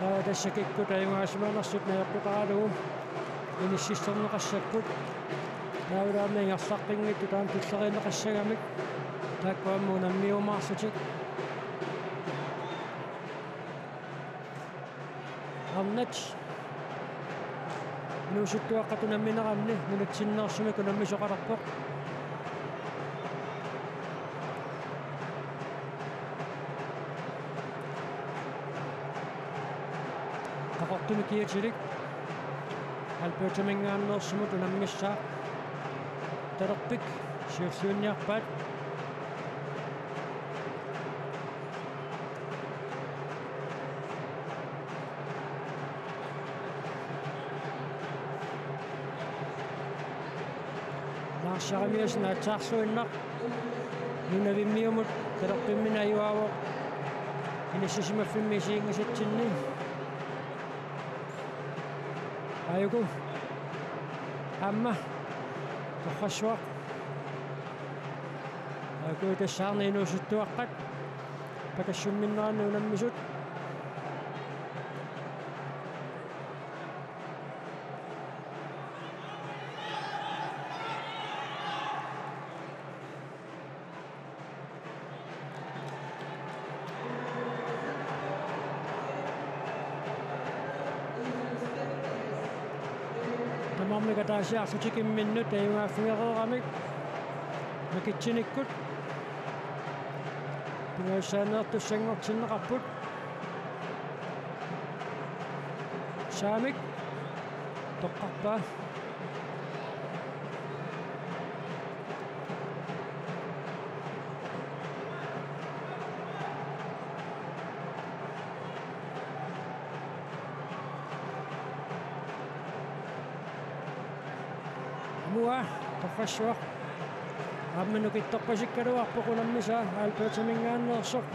Taava tassa kikkut ajugaasimanersut najoqqutaralugu inississorneqassapput. Taavalu aamma ingerlaqqinngitsut taanna tulleriinneqassagamik taakku aamma unammiumaarlutik. Arnat inuusuttuaqqat unammineranni nunatsinneersumik unammisoqalerpoq. Qaqortumi kiatilik Albertaminngaanneersumut unammissaaq. Talerpik siulliunniarpaat. Lars Jeremiassen aatsaarluinnaq nunavimmiumut talerpimminut ajugaavoq inissisimaffimmik isiginngisatsinni. Aajuku aamma torrassuaq. Aajuku tassaarnaq inuusuttuaqqat Pagasumminneranni unammisut. Tamarmik ataasiarlutik imminnut ajugaaffigereeramik makitsinikkut pingajussaanneertussanngortinneqarput. Saamik toqqarpaa. Amua torrassuaq aamma nukittorpasikkaluarpoq unammisaa Albertaminngaanneersoq.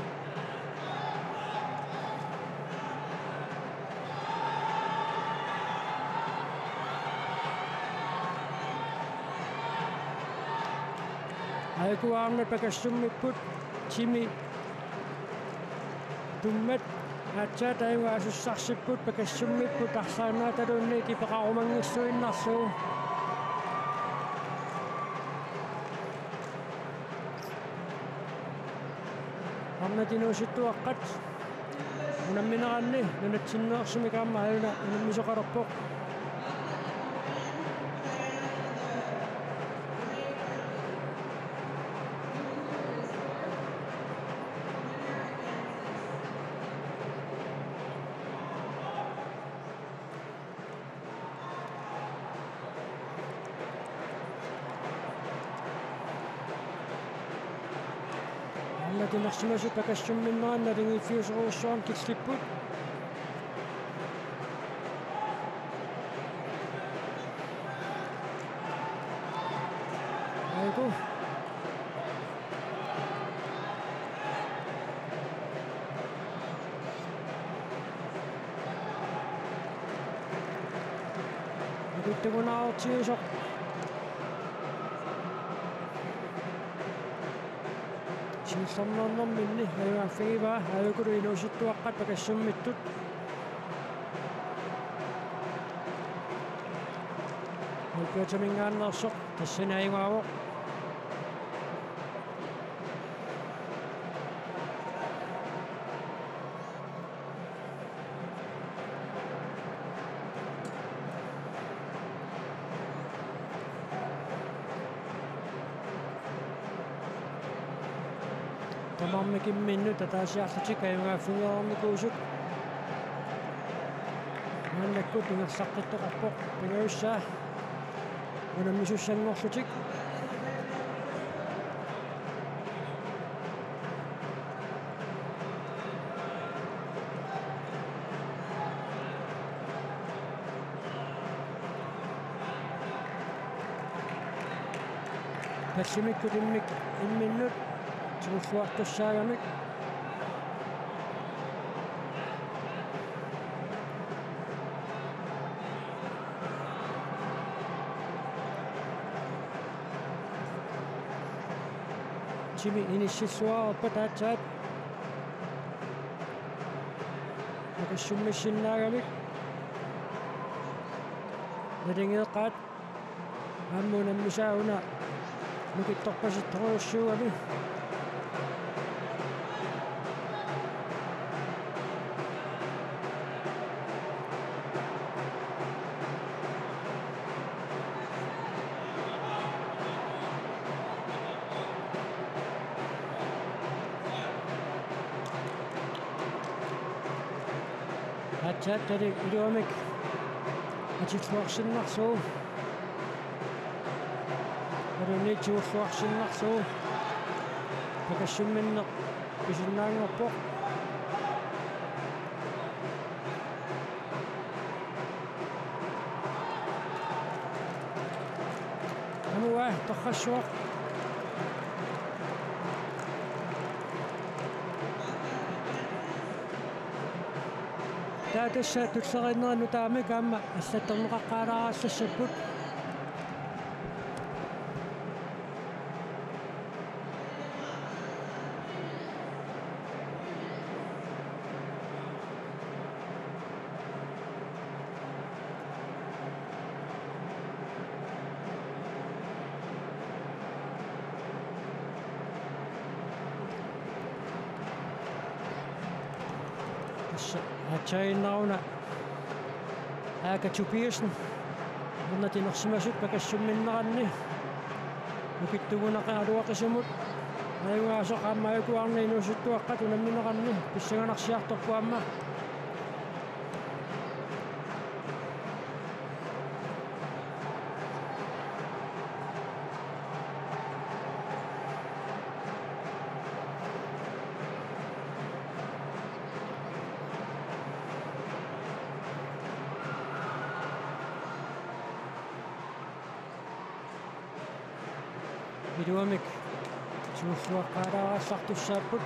Aajuku aamma Pagasummipput, Timi Tummat aatsaat ajugaasussaarsipput, Pagassummipput arlaannaataluunniit ipeqarumanngilluinnarlugu. Arnat inuusuttuaqqat unammineranni nunatsinneersumik aamma aajuna unammisoqalerpoq. Aamma timersimasut Pagassumminnerani naligiiffiusorujussuarnik killipput. Aajuku. Nukittukunaartigisoq. Siullermeernerminni ajugaaffigivaat, aajukulu inuusuttuaqqat Pagassummittut. Albertaminngaanneersoq tassani ajugaavoq. Tamarmik imminnut ataasiarlutik ajugaaffigereernikuusut. Maannakkut ingerlaqqittoqarpoq pingajussaa unammisussanngorlutik. Passimik kutimmik imminnut tigulluartussaagamik. Timi inissilluarpat aatsaat. Pagassummissinnaagami. Naligeeqqaat. Aamma unammisaa una nukittorpasittorujussuugami. Aatsaat tali iluamik atilluarsinnarlugu. Aluniitsuulluarsinnarlugu. Pagassumminneq pisinnaanngorpoq. Aamma Torrassuaq. Taava tassa tulleriinnerit nutaamik aamma allattorneqaqqaalaarallassapput. Tassa aatsaannguaq una Aaka Tobiassen. Arnat inersimasut pakassumminneranni. Nukittugunaqaluaqisumut. Ajugaasoq aamma aajuku arnat inuusuttuaqqat unammineranni pissanganarsiartorpoq aamma. Iluamik siulluaqqaalaarallartussaapput.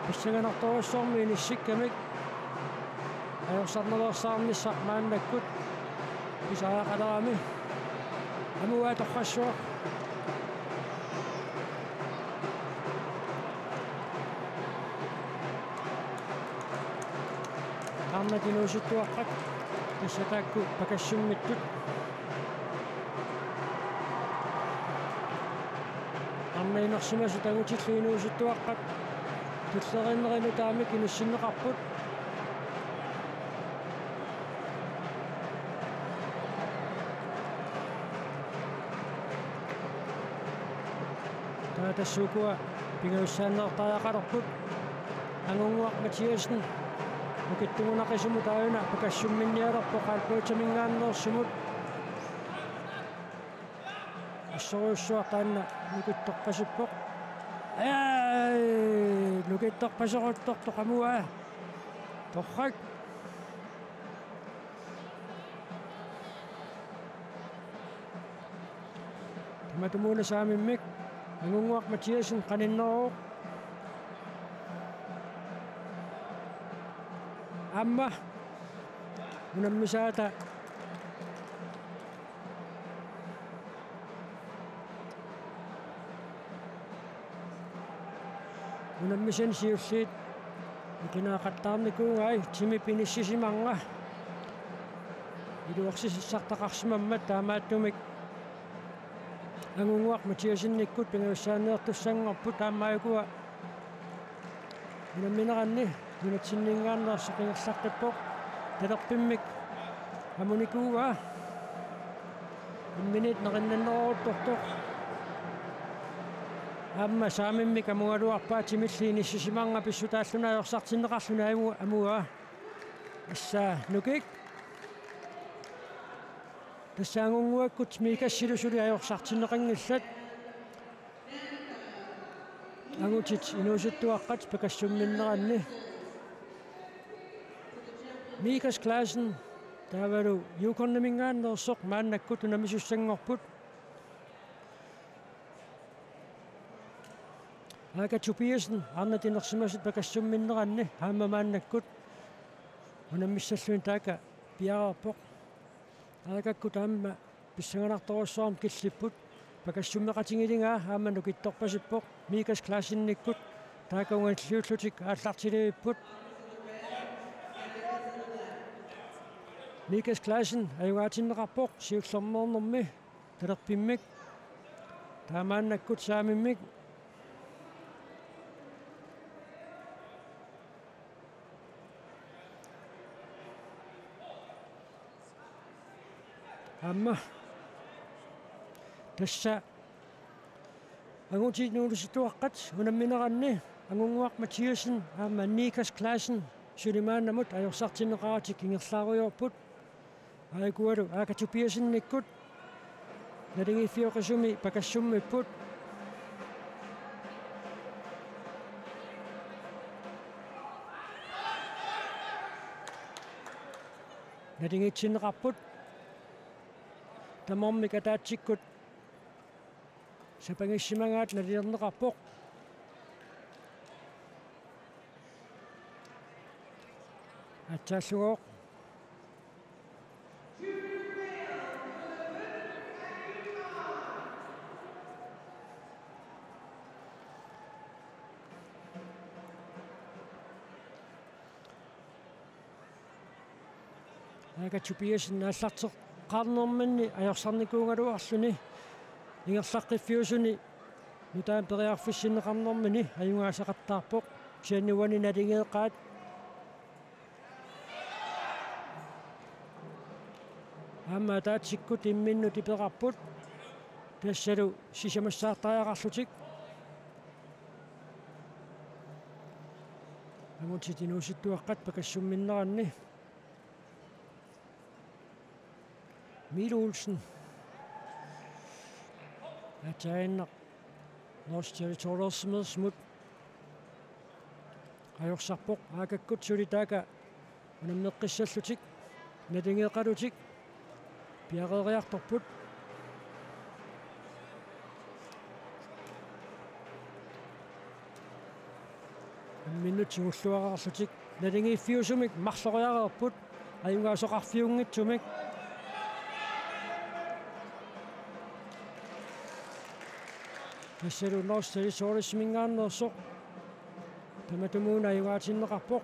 Pissanganartorujussuarmik inissikkamik ajorsarnaveersaarnissaq maannakkut pisariaqalerami. Amuaa torrassuaq. Arnat inuusuttuaqqat tassa taakku pakassummittut. Arnat inersimasut angutillu inuusuttuaqqat tulleriinnerit nutaamik inissinneqarput. Taava tassa ukua pingajussaanneertariaqalerput. Angunnguaq Mathiassen nukittugunaqisumut aajuna pakassumminnialerpoq Albrechtiminngaanneersumut. Assorujussuaq taanna nukittorpasippoq. Ai, nukittorpasoruttortoq amuaa. Torrak. Tamatumuuna saamimmik Angunnguaq Mathiassen qaninneruvoq. Aamma unammisaata unammisani siulliit iqinaaqattaarnikuugai timip inissisimanera iluarsisissartaqarsimammat taamaattumik Angunnguaq Mathiassenikkut pingajussaanneertussanngorput aamma ukua unammineranni nunatsinninngaanneersoq ingerlaqqippoq. Talerpimmik amunikuuaa. Imminit nerinnanneruttortoq. Aamma saamimmik amugaluarpaa timilli inissisimanera pissutaalluni ajorsartinneqarluni amu-, amuaa. Tassa nukik. Tassa Angunnguakkut Mikassilu suli ajorsartinneqanngillat. Angutit inuusuttuaqqat pakassumminneranni. Mikas Clausen taavalu Yukonnaminngaanneersoq maannakkut unammisussanngorput. Aaka Tobiassen arnat inersimasut pakassumminneranni aamma maannakkut unammissalluni taaka piareerpoq. Aakakkut aamma pissanganartorujussuarmik killipput. Pakassummeqatigilingaa aamma nukittorpasippoq Mikas Clausenikkut taakku ungalliullutik aallartilivipput. Mikas Clausen ajugaatinneqarpoq siullermeernermi talerpimmik. Taamaannakkut saamimmik. Aamma. Tassa angutit inuusuttuaqqat unammineranni Angunnguaq Mathiassen aamma Nikas Clausen suli maannamut ajorsartinneqaratik ingerlaarujoorput. Aajukualu Aaka Tobiassenikkut naligiiffioqisumi pakassummipput. Naligiitsinneqarput. Tamarmik ataatsikkut sapangissimagaat nalilerneqarpoq. Aatsaallugooq. Aaka Tobiassen aallarteqqaarnerminni ajorsarnikuugaluarluni ingerlaqqiffiusuni nutaamik periarfissinneqarnermini ajugaasaqattaarpoq, kisianni uani naligeeqqaat. Aamma ataatsikkut imminnut iperarput, tassalu sisamassaartariaqarlutik. Angutit inuusuttuaqqat pakassumminneranni. Emil Olsen. Ataaginnaq North Territories-imut ajorsarpoq, Aakakkut suli taakku unammeqqissallutik, naligeeqqalutik piareeriartorput. Imminnut tigulluareerlutik naligiiffiusumik marloriareerput, ajugaasoqarfiunngitsumik. Tassalu North Territories-iminngaanneersoq tamatumuuna ajugaatinneqarpoq.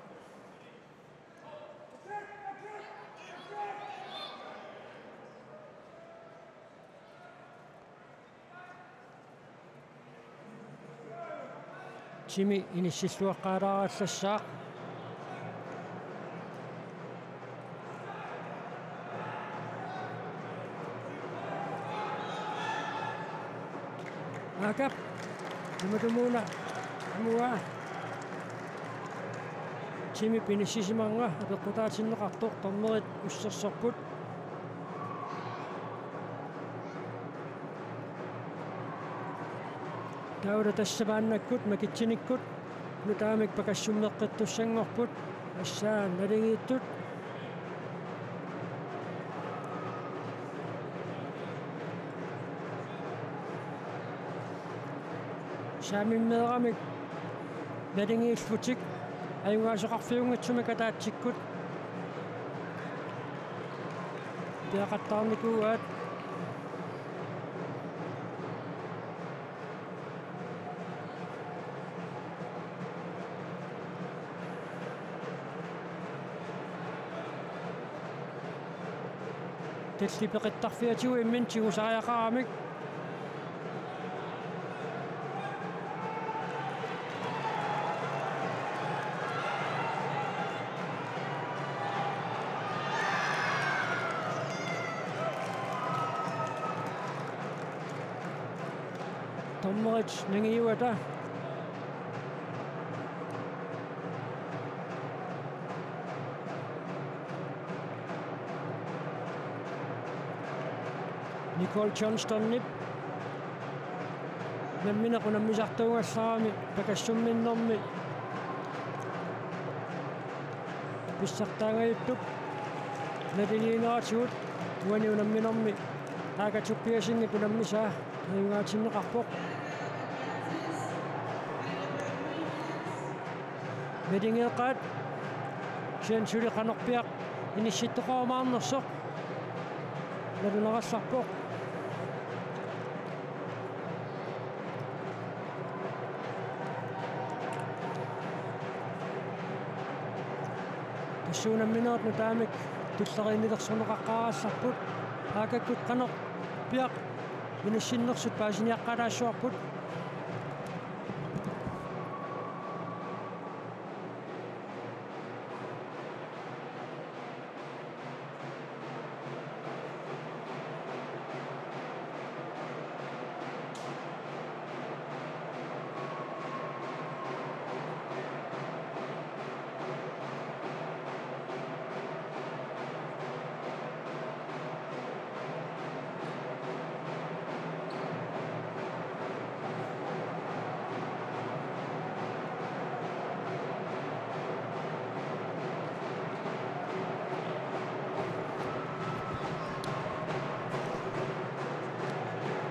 Timi inissilluaqqaalaarallassaaq. Aakap tamatumuuna amuaa. Timip inissisimanera apeqqutaatinneqartoq, dommerit ussersorput. Taava tassa maannakkut makitsinikkut nutaamik pakassummeqqittussanngorput, assaat naligiittut. Saamimmeeramik naligiillutik ajugaasoqarfiunngitsumik ataatsikkut piaqattaarnikuuaat. Tallit peqittarfiatigut imminut tigusariaqaramik. Dommerit nangiuata. Nicole Johnstonip nammineq unammisartuugallarami pakassumminnermi pissartaangajuttup naligiineratigut uani unamminermi Aaka Tobiassenip unammisaa ajugaatinneqarpoq. Naligeeqqaat, kisianni suli qanorpiaq inissittoqarumaarnersoq naluneqassaaq. Tassuuna unamminerit nutaamik tulleriinnilersorneqaqqaarallarput. Aakakkut qanorpiaq inissinnersut paasiniaqqaalaassavarput.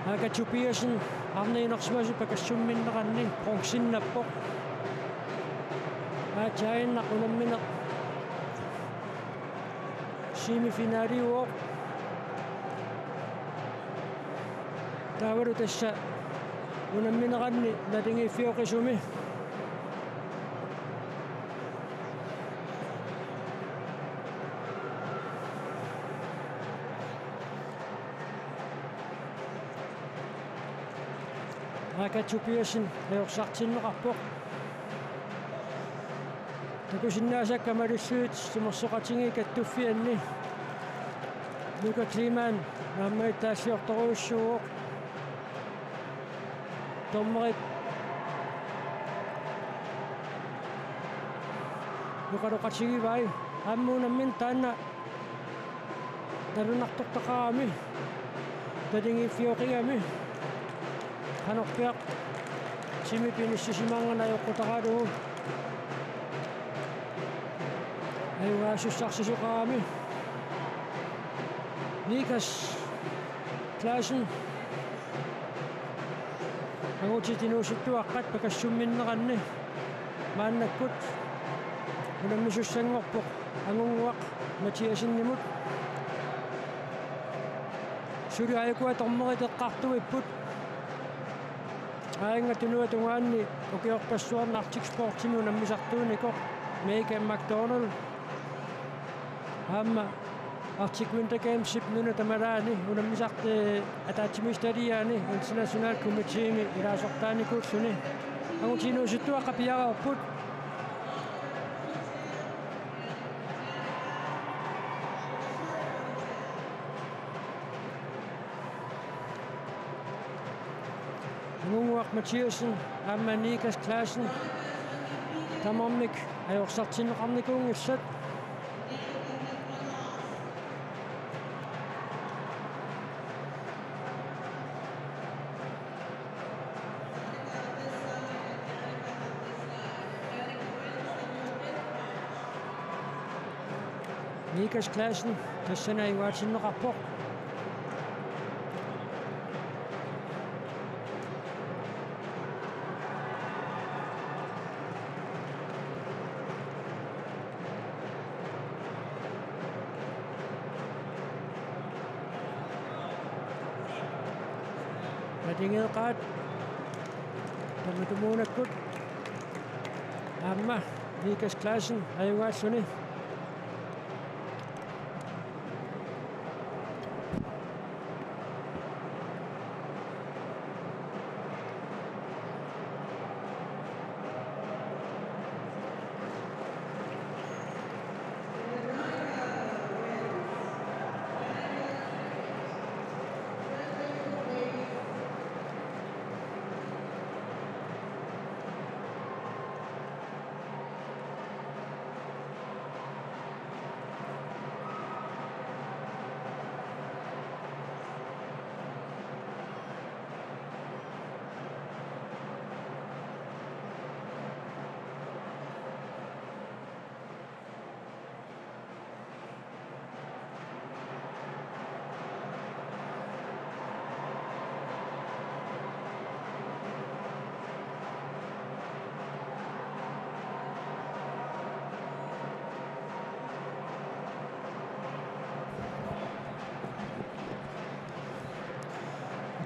Aka Tobiassen arnat inersimasut pakassumminneranni bronzennappoq. Aatsaaginnaq unammineq semifinaliuvoq. Taavalu tassa unammineranni naligiiffioqisumi. Aka Tobiassen ajorsartinneqarpoq. Takusinnaasakka malillugit timersoqatigiit kattuffianni. Luka Kleemann naammagittaalliortorujussuuvoq. Dommerit oqaloqatigivai. Aamma unammineq taanna nalunartortaqarami. Naligiiffioqigami. Qanorpiaq timip inissisimanerani ajoqutaralugu. Ajugaasussarsisoqarami. Nikas Clausen. Angutit inuusuttuaqqat pakassumminneranni maannakkut unammisussanngorpoq Angunnguaq Mathiassenimut. Suli aajuku dommerit eqqartuipput. Aajuna tunuata tungaanni ukiorpassuarni Arctic Sportsimi unammisartuunikoq Megan McDonald. Aamma Arctic Winter Gamesip nunat tamalaani unammisartut ataatsimiititaliaani International Committeemi ilaasortaanikuulluni. Angutit inuusuttuaqqat piareerput. Angunnguaq Mathiassen aamma Nikas Clausen tamarmik ajorsartinneqarnikuunngillat. Nikas Clausen tassani ajugaatinneqarpoq. Naligeeqaat tamatumuunakkut aamma Nikas Clausen ajugaalluni.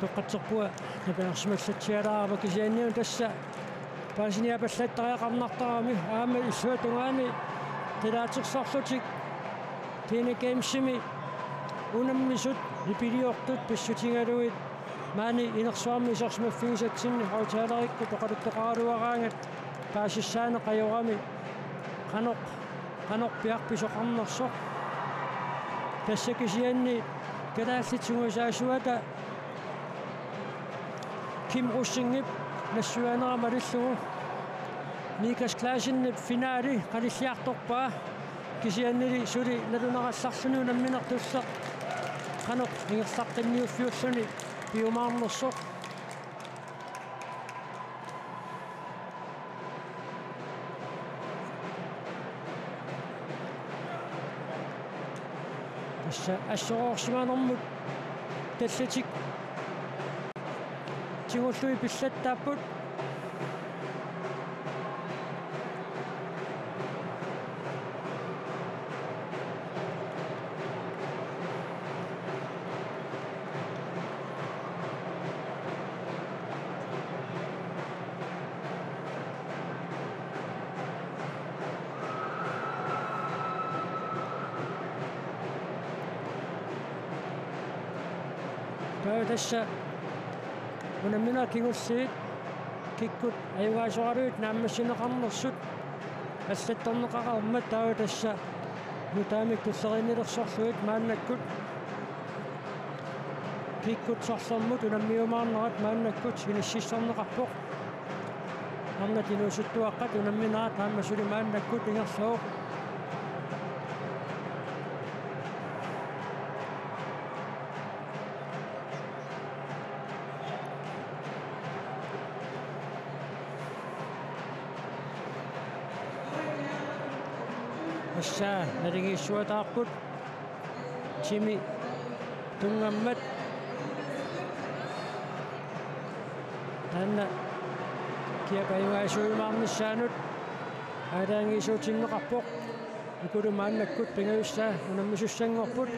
Utoqqatserpunga napiarsimallatsialaarama kisianni una tassa paasiniaapallattariaqarnartarami aamma illuatungaani qilaatersorlutik Teenage Gamesimi unammisut nipiliortut pissutigalugit maani inersuarmi isersimaffigisatsinni højttalerikkut oqaluttoqaraluaraangat paasissaaneq ajorami qanoq qanorpiaq pisoqarnersoq. Tassa kisianni kalaallit sungiusaasuata Kim Rosingip nassuiaanera malillugu Nikas Clausenip finali qanilliartorpaa kisiannili suli nalunarallarluni unamminertulleq qanoq ingerlaqqinniuffiulluni piumaarnersoq. Tassa assororsimanermut tallitik Tigullui pillattaapput. Taava tassa unamminerit kingulliit kikkut ajugaasoraluit naammassineqarnersut allattorneqaqarmat, taava tassa nutaamik tulleriinnilersorlugit maannakkut kikkut sorlermut unammiumaarnerat maannakkut inississorneqarpoq. Arnat inuusuttuaqqat unamminerat aamma suli maannakkut ingerlavoq. Tassa naligiissuataarput timi tunngammat. Taanna kiap ajugaasuujumaarnissaanut aalajangiisuutinneqarpoq. Ukulu maannakkut pingajussaa unammisussanngorput.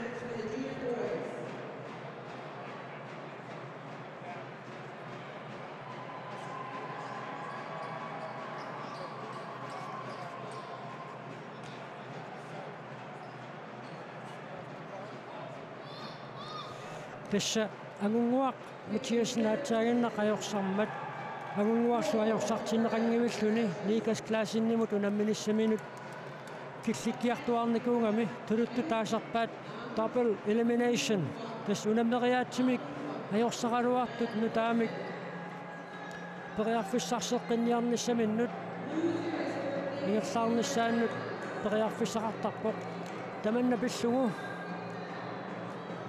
Tassa Angunnguaq Mathiassen aatsaaginnaq ajorsarmat, Angunnguarlu ajorsartinneqanngivilluni Niklas Claessenimut unamminissaminut killikkiartuaarnikuugami, tuluttut taasarpaat double elimination. Tassa unammeriaatsimik ajorsaraluartut nutaamik periarfissarseqqinniarnissaminnut ingerlaarnissaannut periarfissaqartarpoq. Tamanna pillugu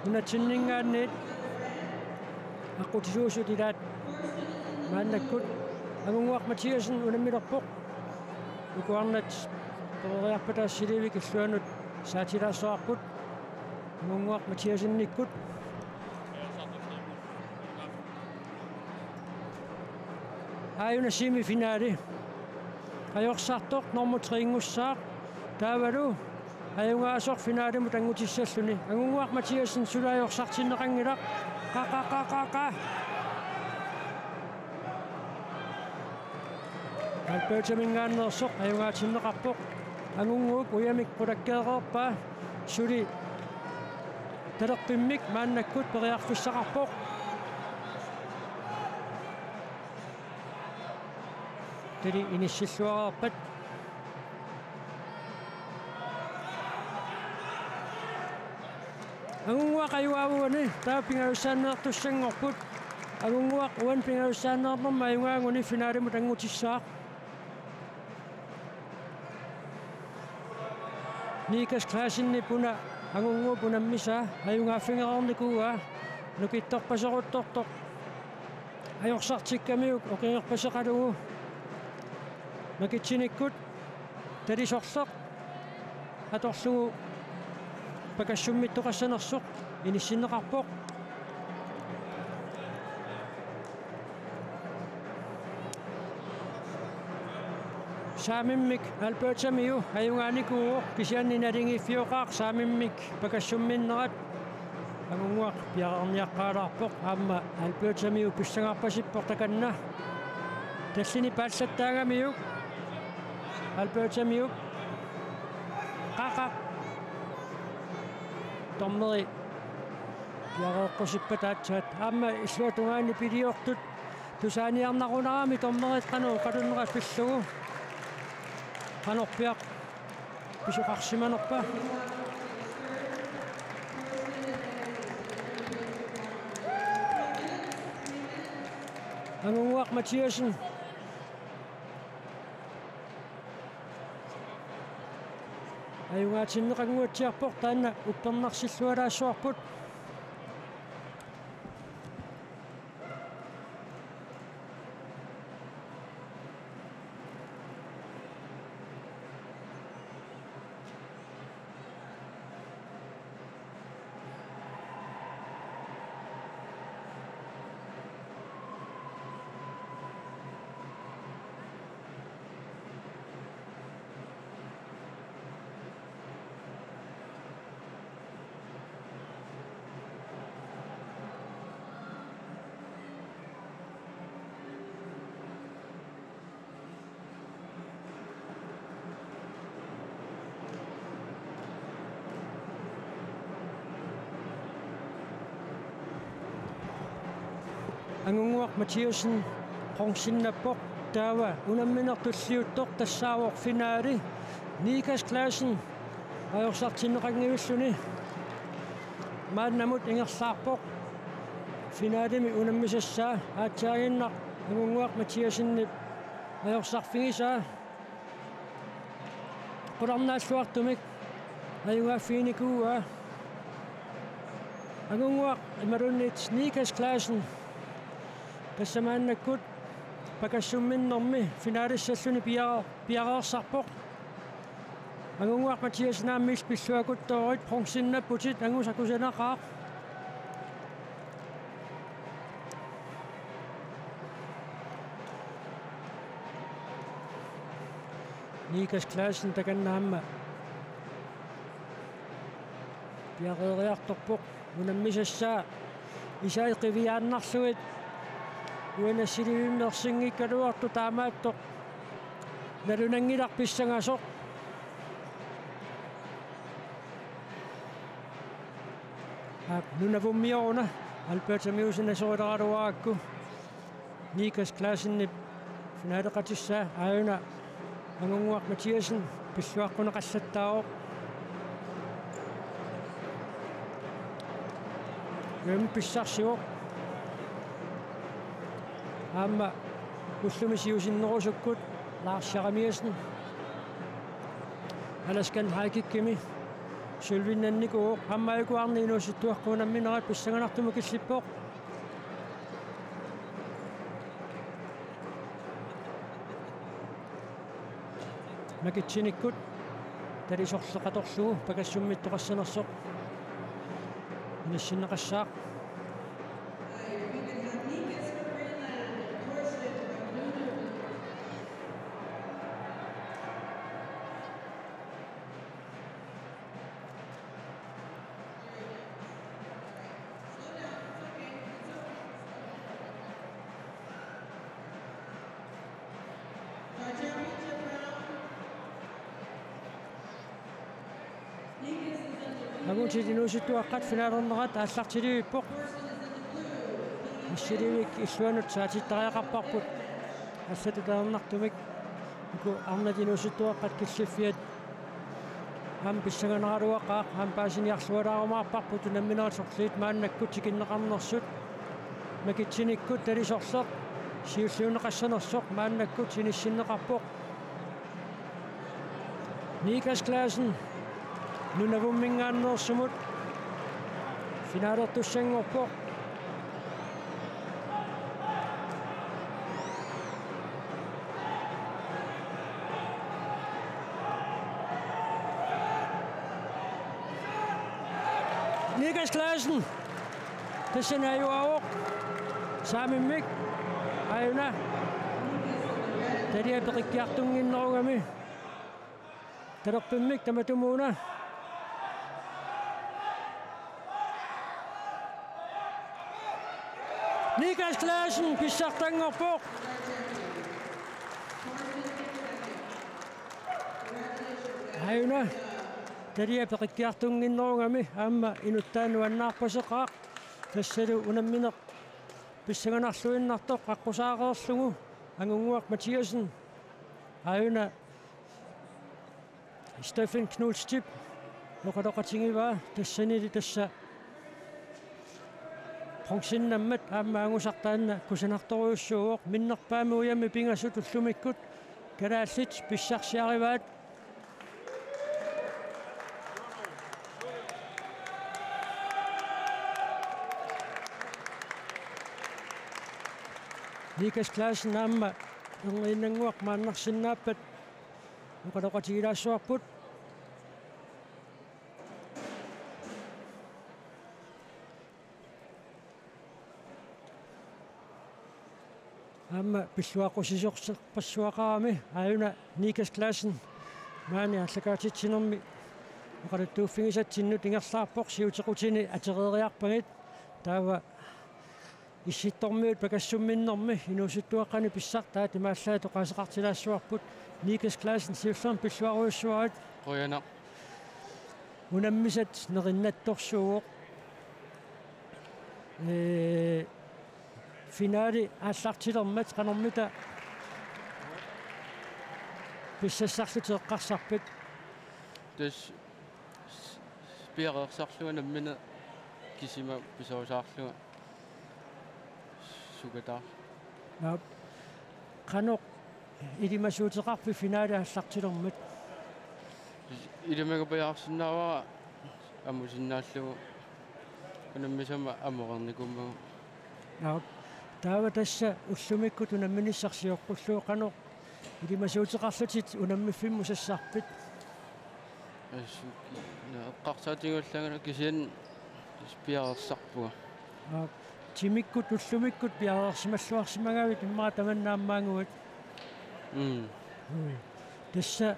nunatsinninngaanniit aqqutisuusut ilaat maannakkut Angunnguaq Mathiassen unammilerpoq. Uku arnat peroriarpata assiliivik illuanut saatilaassavarput Angunnguaq Mathiassenikkut. Aajuna semifinale. Ajorsartoq nummer tre-nngussaaq. Taavalu ajugaasoq finalimut anngutissalluni. Angunnguaq Mathiassen suli ajorsartinneqanngilaq. Qa, qa, qa, qa, qa. Albertaminngaanneersoq ajugaatinneqarpoq. Angunnguup ujamik qulakkeereerpaa suli talerpimmik maannakkut periarfissaqarpoq. Tali inissilluareerpat. Angunnguaq ajugaavoq uani, taava pingajussaanneertussanngorput. Angunnguaq uani pingajussaanneernerma ajugaaguni finalimut anngutissaaq. Niklas Claessenip una Angunnguup unammisaa ajugaaffigereernikuuaa, nukittorpaseruttortoq ajorsartikkamiuk oqingerpaseqalugu makitsinikkut tali sorleq atorlugu pakassummittoqassanersoq inissinneqarpoq. Saamimmik Albertamiu ajugaanikuuvoq, kisianni naligiiffioqaaq Saamimmik pakassumminnerat. Angunnguaq piareerniaqqaalaarpoq, aamma Albertamiu pissangarpasippoq takanna. Tallini paallattaagamiuk Albertamiup. Qa, qa. Dommeri piareeqqusippata aatsaat. Aamma illuatungaani piliortut tusaaniarnarunarami dommerit qanoq oqalunnerat pillugu. Qanorpiaq pisoqarsimanerpa? Angunnguaq Mathiassen ajugaatinneqannguatsiarpoq, taanna uppernarsillualaassavarput. Angunnguaq Mathiassen bronzeinnappoq, taava unammineq tulliuttoq tassaavoq finaali. Nikas Clausen ajorsartinneqanngivilluni maannamut ingerlaarpoq finaalimi unammisassaa, aatsaannguaq Angunnguaq Mathiassenip ajorsarfigisaa. Qularnaalluartumik ajugaaffiginikuuaa Angunnguaq imaluunniit Nikas Clausen. Tassa maannakkut pakassumminnermi finaalissalluni pia-, piareersarpoq. Angunnguaq Mathiassen aamma illit pilluakuttoorit, bronzeinnapputit, angusaq kusanaqaaq. Nikas Clausen takanna aamma piareeriartorpoq unammisassaa. Isai qiviaannarlugit uani assilivimmi ersinngikkaluartoq, taamaattoq nalunanngilaq pissangasoq. Aap, nunavummioruna Alberta Miusen asorileraluarakku Nikas Clausenip finaaleqatissaa. Aajuna Angunnguaq Mathiassen pilluaqquneqallattaavoq. Uani pissarsivoq. Aamma ullumi siusinnerusukkut Lars Jeremiassen Alaskan High Kickimi sølvinnannikuuvoq. Aamma aajuku arnat inuusuttuaqqat unamminerat pissanganartumut killippoq. Makitsinikkut talisorleq atorlugu pakassummittoqassanersoq inissinneqassaaq. Angutit inuusuttuaqqat finaalernerat aallartilivippoq. Assilivik illuanut saatittariaqarparput. Allatut ajornartumik uku arnat inuusuttuaqqat killiffiat aamma pissanganaraluaqaaq, aamma paasiniarlualaarumaarparput unamminerit sorliit maannakkut tikinneqarnersut. Makitsinikkut talisorleq siulliunneqassanersoq maannakkut inissinneqarpoq. Nikas Clausen Nunavumminngaanneersumut finaalertussanngorpoq. Nikas Clausen tassani ajugaavoq saamimmik. Aajuna talia peqikkiartunnginnerugami. Talerpimmik tamatumuuna. Nikas Clausen pissartanngorpoq. Aajuna talia peqikkiartunnginnerugami, aamma inuttaa nuannaarpaseqaaq. Tassalu unammineq pissanganarluinnartoq aqqusaareerlugu Angunnguaq Mathiassen. Aajuna Steffen Knudstip oqaloqatigivaa, tassanili tassa bronzeinnammat aamma angusaq taanna kusanartorujussuuvoq. Minnerpaamik ujammik pingasut ullumikkut kalaallit pissarsiarivaat. Nikas Clausen aamma erniinnannguaq maannarsinnaappat oqaloqatigilaassuarput. Aamma pilluaqqusisorpassuaqarami, aajuna Nikas Clausen maani aallakaatitsinermi oqaluttuuffigisatsinnut ingerlaarpoq, siutequtini atereeriarpagit. Taava Issittormiut pakassumminnermi inuusuttuaqqani pissartaat imaallaat oqaaseqartilaassuarput. Nikas Clausen, siullermik pilluarujussuarit. Qujanaq. Unammisat nerinnattorsuuvoq. Ee, Finale aallartilermat qanormita pissassarlutit eqqarsarpit? Tassa piareersarlunga nammineq kisima pisorusaarlunga sukataarlunga. Naap. Qanoq ilimasuuteqarpit finale aallartilermat? Ilimagipajaarsinnaavara amusinnaallugu unammisama amoreernikuummagu. Naap. Taava tassa ullumikkut unamminissaq sioqqullugu qanoq ilimasuuteqarlutit unammiffimmukassarpit? Assut, ja, eqqarsaatigiuallaanngilanga kisianni piareersarpunga. Naap. Timikkut ullumikkut piareersimalluarsimagavit immaqa tamanna ammaaguit. Mm. Mm. Tassa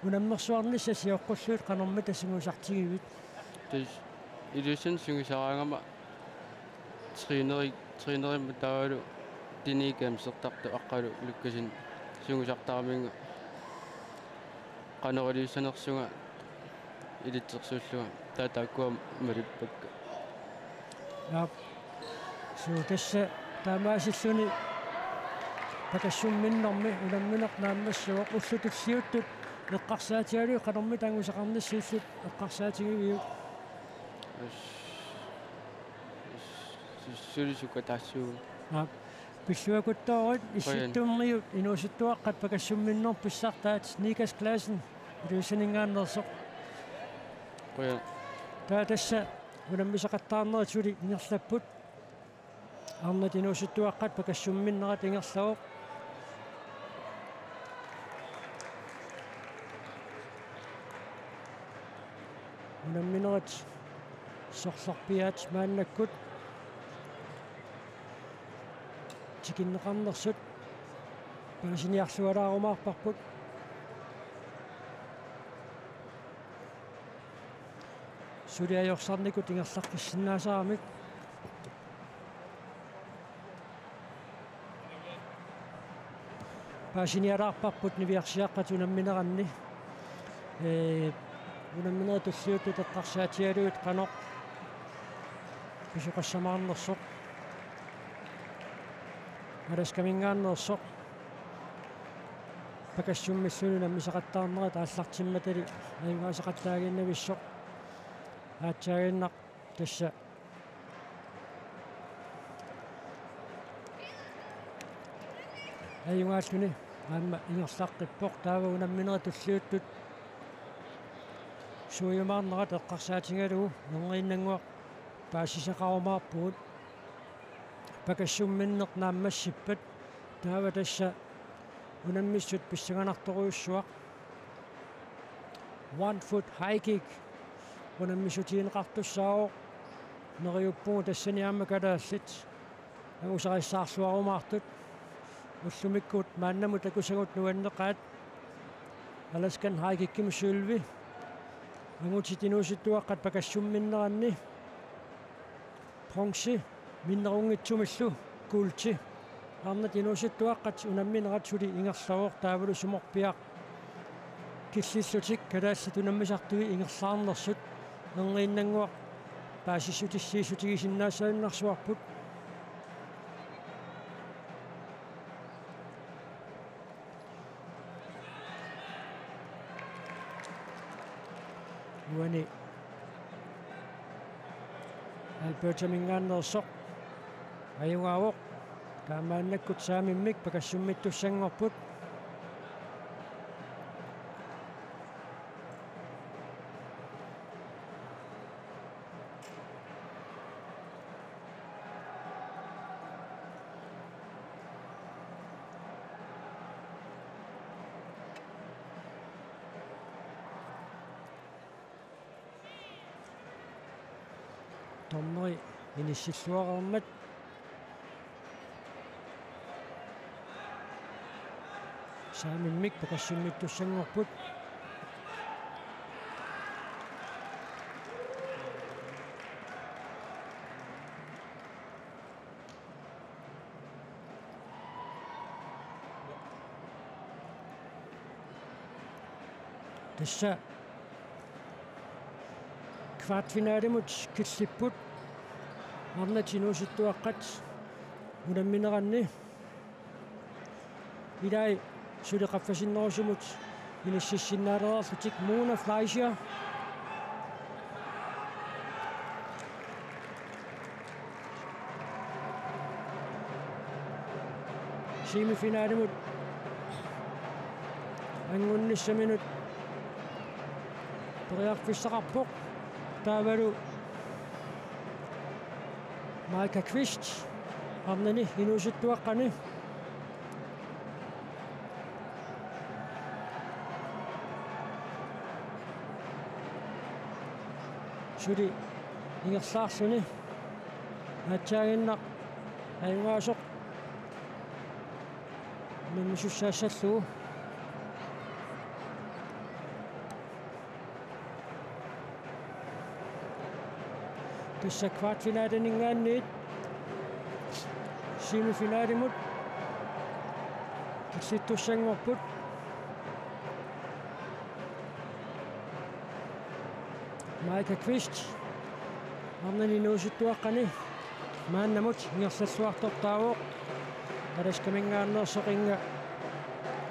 unammersuarnissaq sioqqullugit qanormita sungiusartigivit? Tassa Ilulissani sungiusaraangama træneri-, trænerimut taavalu Dennis Gammeltoft aqqalu Lukassen sungiusartaraminnga qanoq iliussanersunga ilitsersuullunga taava taakkua malippakka. Naap. Suu, tassa taamaasilluni pakassumminnermi unammineq naammassivoq, ullut tulliuttut eqqarsaatigalugit qanormita angusaqarnissi ullut eqqarsaatigiviuk? As-, as-, suli sukataassuugut. Naap. Pilluakuttoorit. Qujan. Issittummiut inuusuttuaqqat pakassumminneq pissartaat, Nikas Clausen Ilulissaninngaanneersoq. Qujan. Taava tassa unammisaqattaarnerit suli ingerlapput. Arnat inuusuttuaqqat pakassumminnerat ingerlavoq. Unamminerit sorlerpiaat maannakkut tikinneqarnersut paasiniarlualaarumaarparput. Suli ajorsarnikut ingerlaqqissinnaasarami. Paasinialaarparput niviarsiaqqat unammineranni. Ee, unamminerit tulliuttut eqqarsaatigalugit qanoq pisoqassamaarnersoq. Alaskaminngaanneersoq. Pakassummilluni unammisaqattaarnerat aallartimmatali ajugaasaqattaagiinnavissoq. Aatsaaginnaq tassa ajugaalluni aamma ingerlaqqippoq. Taava unamminerit tulliuttut suujumaarnerat eqqarsaatigalugu nerriinnannguaq paasisaqarumaarpugut. Pakassumminneq naammassippat, taava tassa unammissut pissanganartorujussuaq. One foot high kick unammissutigineqartussaavoq. Neriuppugut tassani aamma kalaallit angusarissaarluarumaartut. Ullumikkut maannamut takusagut nuanneqaat. Alaskan high kickimut sølvi. Angutit inuusuttuaqqat pakassumminneranni bronze, minnerunngitsumillu guldi. Arnat inuusuttuaqqat unamminerat suli ingerlavoq, taavalu sumorpiaq killillutik kalaallit unammisartui ingerlaarnersut nerriinnannguaq paasissutissiissutigisinnaassagunarsuarput. Uani Albertaminngaanneersoq ajugaavoq. Taamaannakkut saamimmik pakassummittussanngorput. Dommeri inissilluareermat saamimmik pakassummittussanngorput. Tassa kvartfinalimut killipput. Arnat inuusuttuaqqat unammineranni. Ilai suli qaffasinnerusumut inississinnaalerlutik Mona Fleischer. Semifinalimut angunnissaminut periarfissaqarpoq. Taavalu Maika Kvist arnani inuusuttuaqqani. Suli ingerlaarluni. Aatsaaginnaq ajugaasoq unammisussaassallugu. Tassa kvartfinaleninngaanniit semifinalimut killittussanngorput. Maika Kvist arnani inuusuttuaqqani maannamut ingerlalluartortaavoq. Alaskaminngaanneersoq inga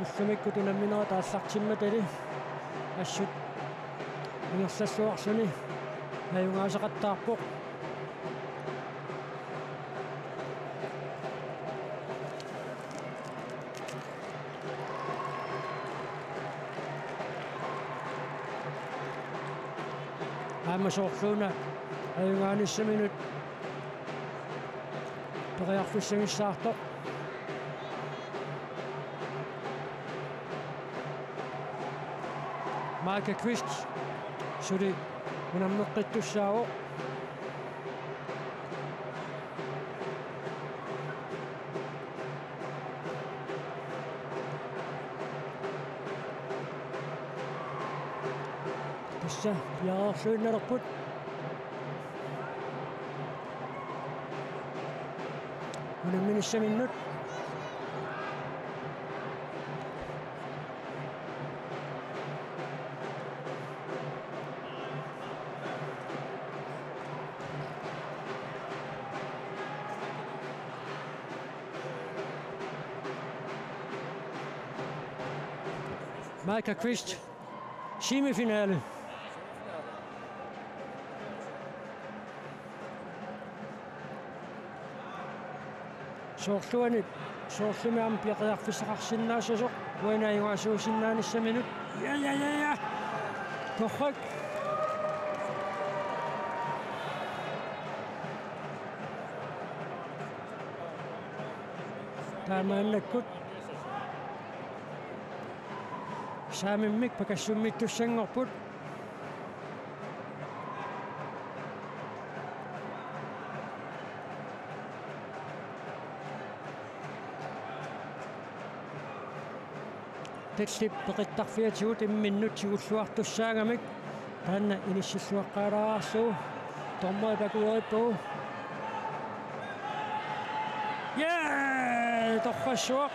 ullumikkut unamminerat aallartimmatali assut ingerlalluarluni ajugaasaqattaarpoq. Aamma soorluuna ajugaanissaminnut periarfissagissaartoq. Maika Kvist suli unammeqqittussaavoq. Tassa piareerluinnalerput. Unamminissaminnut. Maika Kvist, semifinale. Soorluani, soorlumi aamma piareerfissaqarsinnaassasoq, uani ajugaasuusinnaanissaminnut. Ja, ja, ja, ja. Torrak. Taamaannakkut saamimmik pakassummittussanngorput. Tallip peqittarfiatigut imminnut tigulluartussaagamik taanna inissilluaqqaalaarlugu. Dommeri pakuerippagu. Ja! Torrassuaq.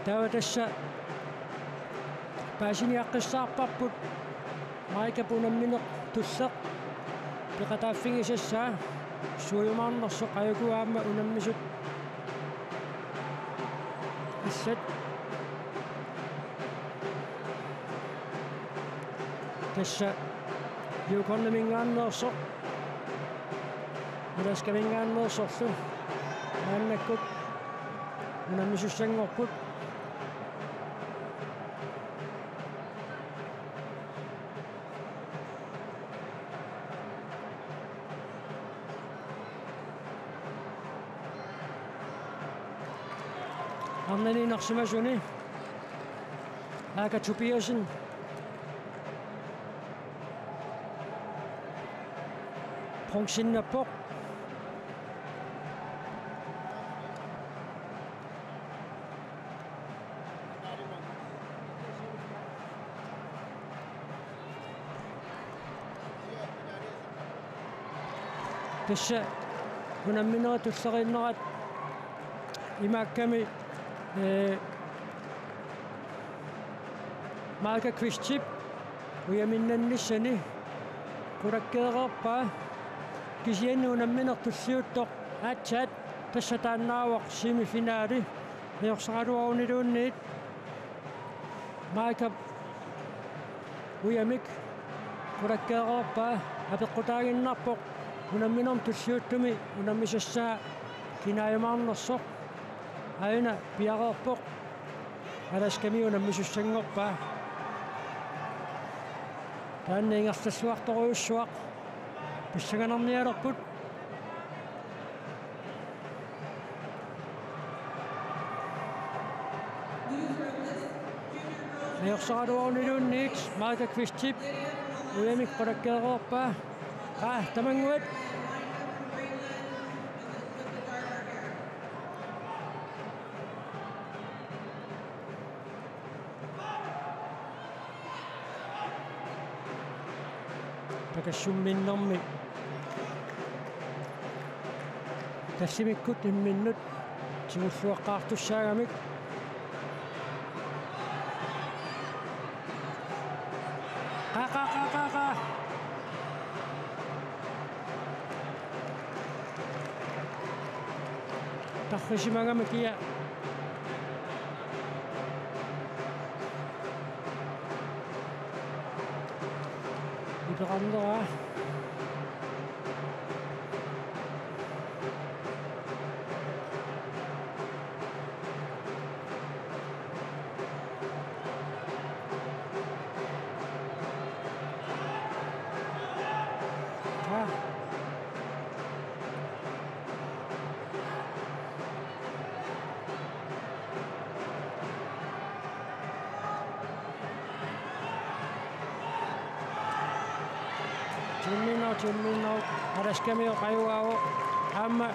Taava tassa paasiniaqqissaarparput Maikap unammineq tulleq peqataaffigisassaa, suujumaarnersoq ajoku aamma unammisut allat. Tassa Yukonimingaanneersoq Alaskamingaanneersorlu maannakkut unammisussanngorput. Arnani inersimasuni Aaka Tobiassen bronzeinnappoq. Tassa unamminerit tulleriinnerat imaakkami Ee, Maika Kvistip ujaminnannissani qulakkeereerpaa, kisianni unammineq tulliuttoq aatsaat, tassa taannaavoq semifinali. Ajorsaraluaruniluunniit Maikap ujamik qulakkeereerpaa, apeqqutaaginnarpoq unamminermi tulliuttumi unammisassaa kinaajumaarnersoq. Aajuna piareerpoq, Alaskami unammisussanngorpaa. Taanna ingerlalluartorujussuaq pissanganarnialerput. Ajorsaraluaruniluunniit Maika Kvistip ujamik qulakkeereerpaa. Aa, tamannguat. Pakassumminnermi tassimikkut imminnut tigulluaqqaartussaagamik. Qa, qa, qa, qa, qa. Tarrisimagami kia. Ipeqarneraa. Timminneq, timminneq, Alaskami oqajugaavoq. Aamma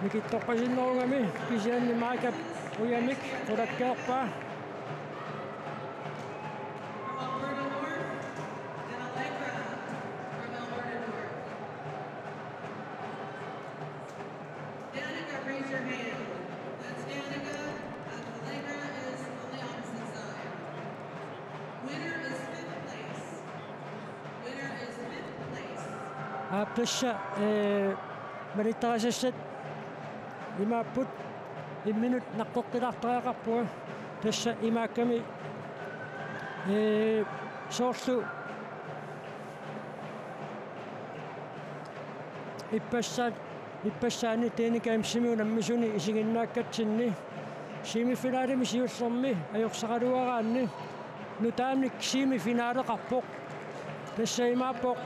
mikittoqqisinnerugami, kisianni Maikap ujamik qulakkeerpaa. From Alberta North and Allegra from Alberta North. Danica, raise your hand. That's Danica. Allegra is on the opposite side. Winner is fifth place. Winner is fifth place. Aap, tassa, ee, malittarisassat imaapput, imminut naqquqqilaartariaqarpunga. Tassa imaakkami, ee, soorlu ippassaat, ippassaani Danic Gamesimi unammisuni isiginnaakkatsinni semifinalimi siullermi ajorsaraluaraanni nutaanik semifinaleqarpoq. Tassa imaappoq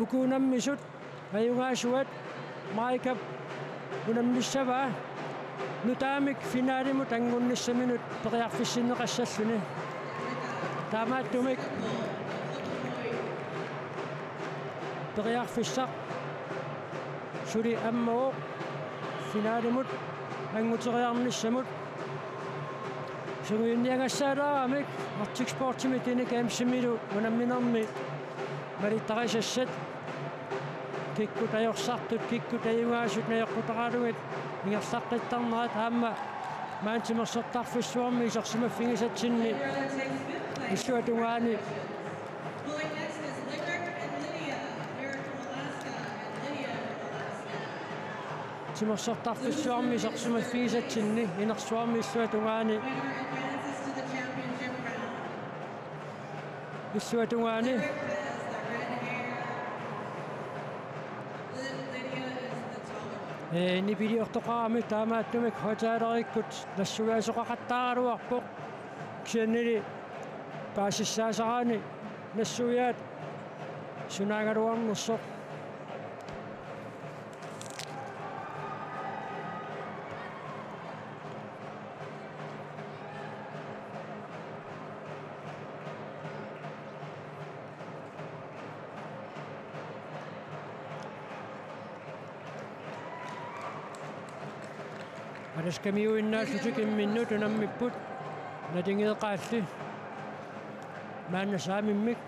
uku unammisut ajugaasuat Maikap unammissavaa nutaamik finalimut angunnissaminut periarfissinneqassalluni. Taamaattumik periarfissaq suli ammavoq finalimut anguteriarnissamut. Sungiunniagassaalaaramik Arctic Sportsimi Danic Gamesimilu unamminermi malittarisassat. Kikkut ajorsartut, kikkut ajugaasut najoqqutaralugit ingerlaqqittarnerat aamma maani timersortarfissuarmi isersimaffigisatsinni illuatungaani. Timersortarfissuarmi isersimaffigisatsinni inersuarmi illuatungaani. Illuatungaani. Ee, nipiliortoqarami taamaattumik højttalerikkut nassuiaasoqaqattaaraluarpoq. Kisiannili paasissaasaraanni nassuiaat sunaagaluarnersoq. Alaskamiuinnaallutik imminnut unammipput, naligeeqaalli maanna saamimmik.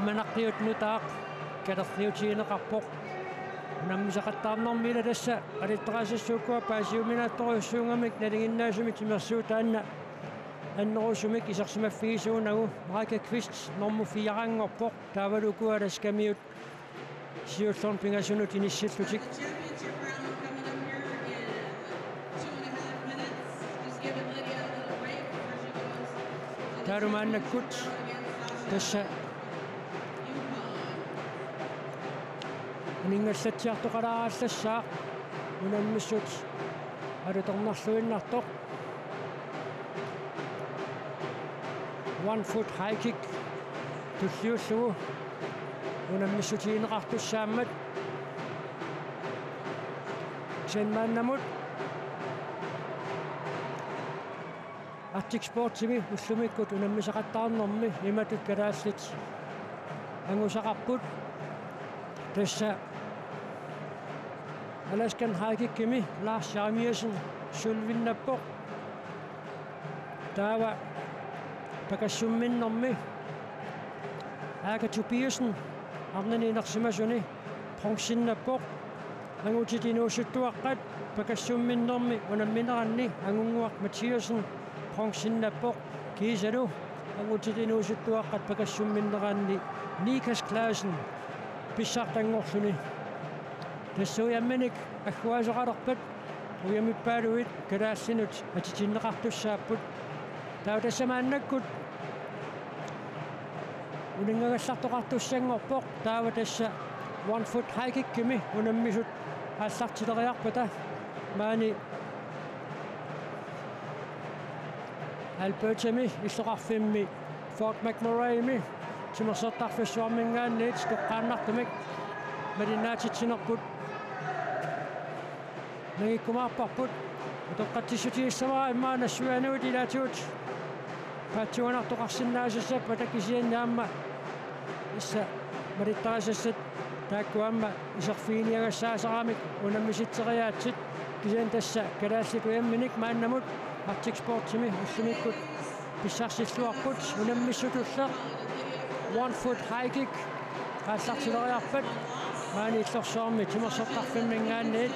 Manaqqiut nutaaq kalerriutigineqarpoq. Unammisaqattaarnermi ila tassa qalittaqassassuukkua paasiuminaattorujussuugamik nalinginnaasumik timersuut taanna annerusumik isersimaffigisuunagu. Marika Kvist normu fire-anngorpoq, taavalu ukua Alaskamiut siullermik pingasunut inissillutik. Taavalu maannakkut tassa uninngallatsiartoqalaarallassaaq unammissut alutornarluinnartoq. One foot high kick tulliullugu unammissutigineqartussaammat. Kisianni maannamut Arctic Sportsimi ullumikkut unammisaqattaarnermi imatut kalaallit angusaqarput. Tassa Alaskan high kickimi Lars Jeremiassen sølvinnappoq. Taava pakassumminnermi Aaka Tobiassen arnani inersimasuni bronzeinnappoq. Angutit inuusuttuaqqat pakassumminnermi unammineranni Angunnguaq Mathiassen bronzeinnappoq. Kiisalu angutit inuusuttuaqqat pakassumminneranni Nikas Clausen pissartanngorluni. Tassa ujamminik agguaasoqalerpat ujamippaaluit kalaallinut atitinneqartussaapput. Taava tassa maannakkut uninngagallartoqartussanngorpoq, taava tassa one foot high kickimi unammisut aallartileriarpata. Maani Albertami illoqarfimmi Fort McMurraymi timersortarfissuarminngaanniit toqqaannartumik malinnaatitsinerput nangikkumaarparput. Utoqqatsissutigissavara immaqa nassuianuit ilaatigut paatsuunartoqarsinnaasassappat, kisianni aamma tassa malittarisassat taakku aamma iserfiginiagassaasaramik unammisitseriaatsit. Kisianni tassa kalaallit ujamminik maannamut Arctic Sportsimi ullumikkut pissarsilluarput. Unammissutulleq one foot high kick aallartileriarpat maani Illorsuarmi timersortarfimminngaanniit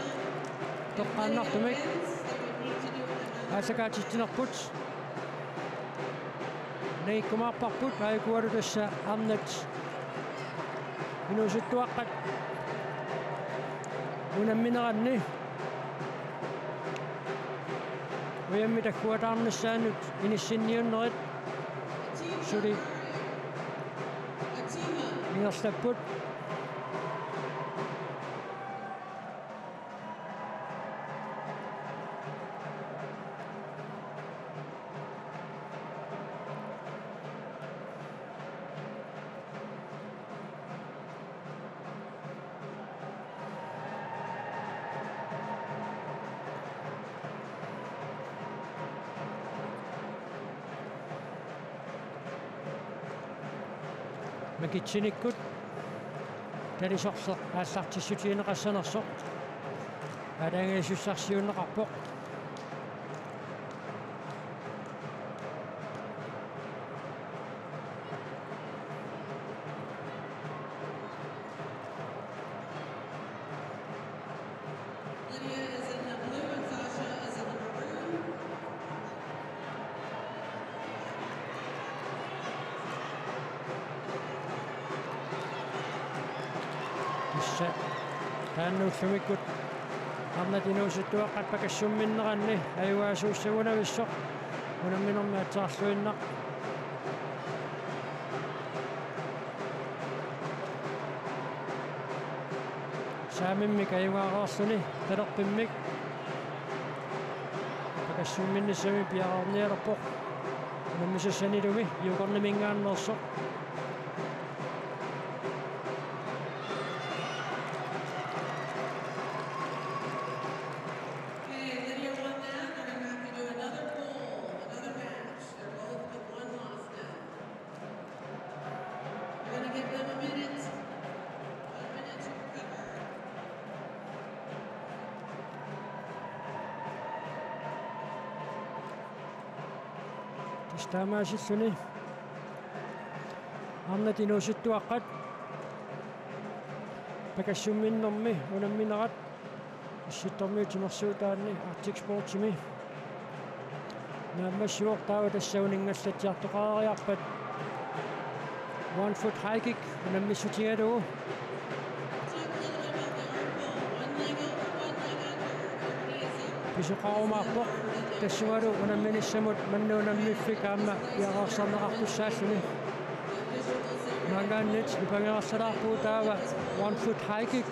toqqaannartumik aallakaatitsinerput. Nangikkumaarparput aajukualu tassa arnat inuusuttuaqqat unammineranni ujammit agguataarnissaannut inissinniunnerit suli ingerlapput. Makitsinikkut talisorleq aallartissutigineqassanersoq aalajangiisussarsiuunneqarpoq. Lydia is in the blue and Sasha is in the maroon. Tassa taanna ullumikkut arnat inuusuttuaqqat pakassumminneranni ajugaasuussagunavissoq unamminermi aatsaarluinnaq. Saamimmik ajugaareerluni talerpimmik pakassumminnissami piareernialerpoq unammisassanilumi Yukonimingaanneersoq. Okay, Lydia won that. They're gonna have to do another pull, another match. They're both with one loss now. We're gonna give them a minute. One minute to recover. Tassa taamaasilluni Arnat inuusuttuaqqat. Pakassumminnermi unamminerat Issittormiut timersuutaanni Arctic Sportsimi naammassivoq, taava tassa uninngallatsiartoqareeriarpat one foot high kick unammissutigalugu. Pisoqarumaarpoq tassungalu unamminissamut manna unammiffik aamma piareersarneqartussaalluni. Maanngaanniit nipangereersalaarpugut taava one foot high kick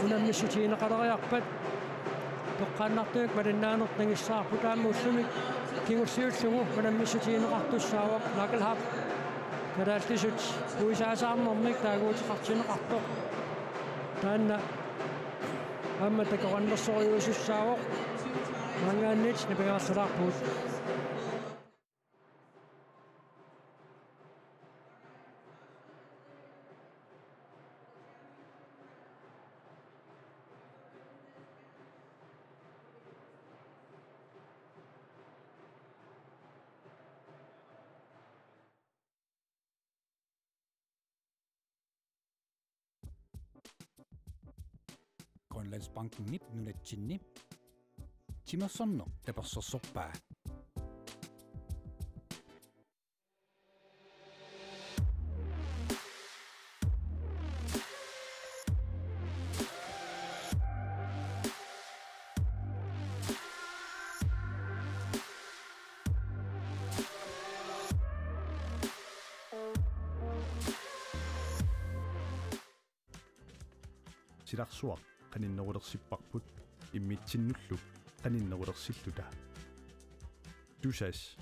unammissutigineqaleriarpat. Toqqaannartumik malinnaaneq nangissavarput, aamma ullumi kingulliullugu unammissutigineqartussaavoq knuckle hop. Kalaallisut puisaasaarnermik taaguuteqartinneqartoq. Taanna aamma takoqannersorujussuussaavoq. Maanngaanniit nipangereersalaarpugut. Grønlandsbankenip nunatsinni timersorneq tapersersorpaa. Silarsuaq qaninnerulersipparput imminnullu qaninnerulersilluta. Tusass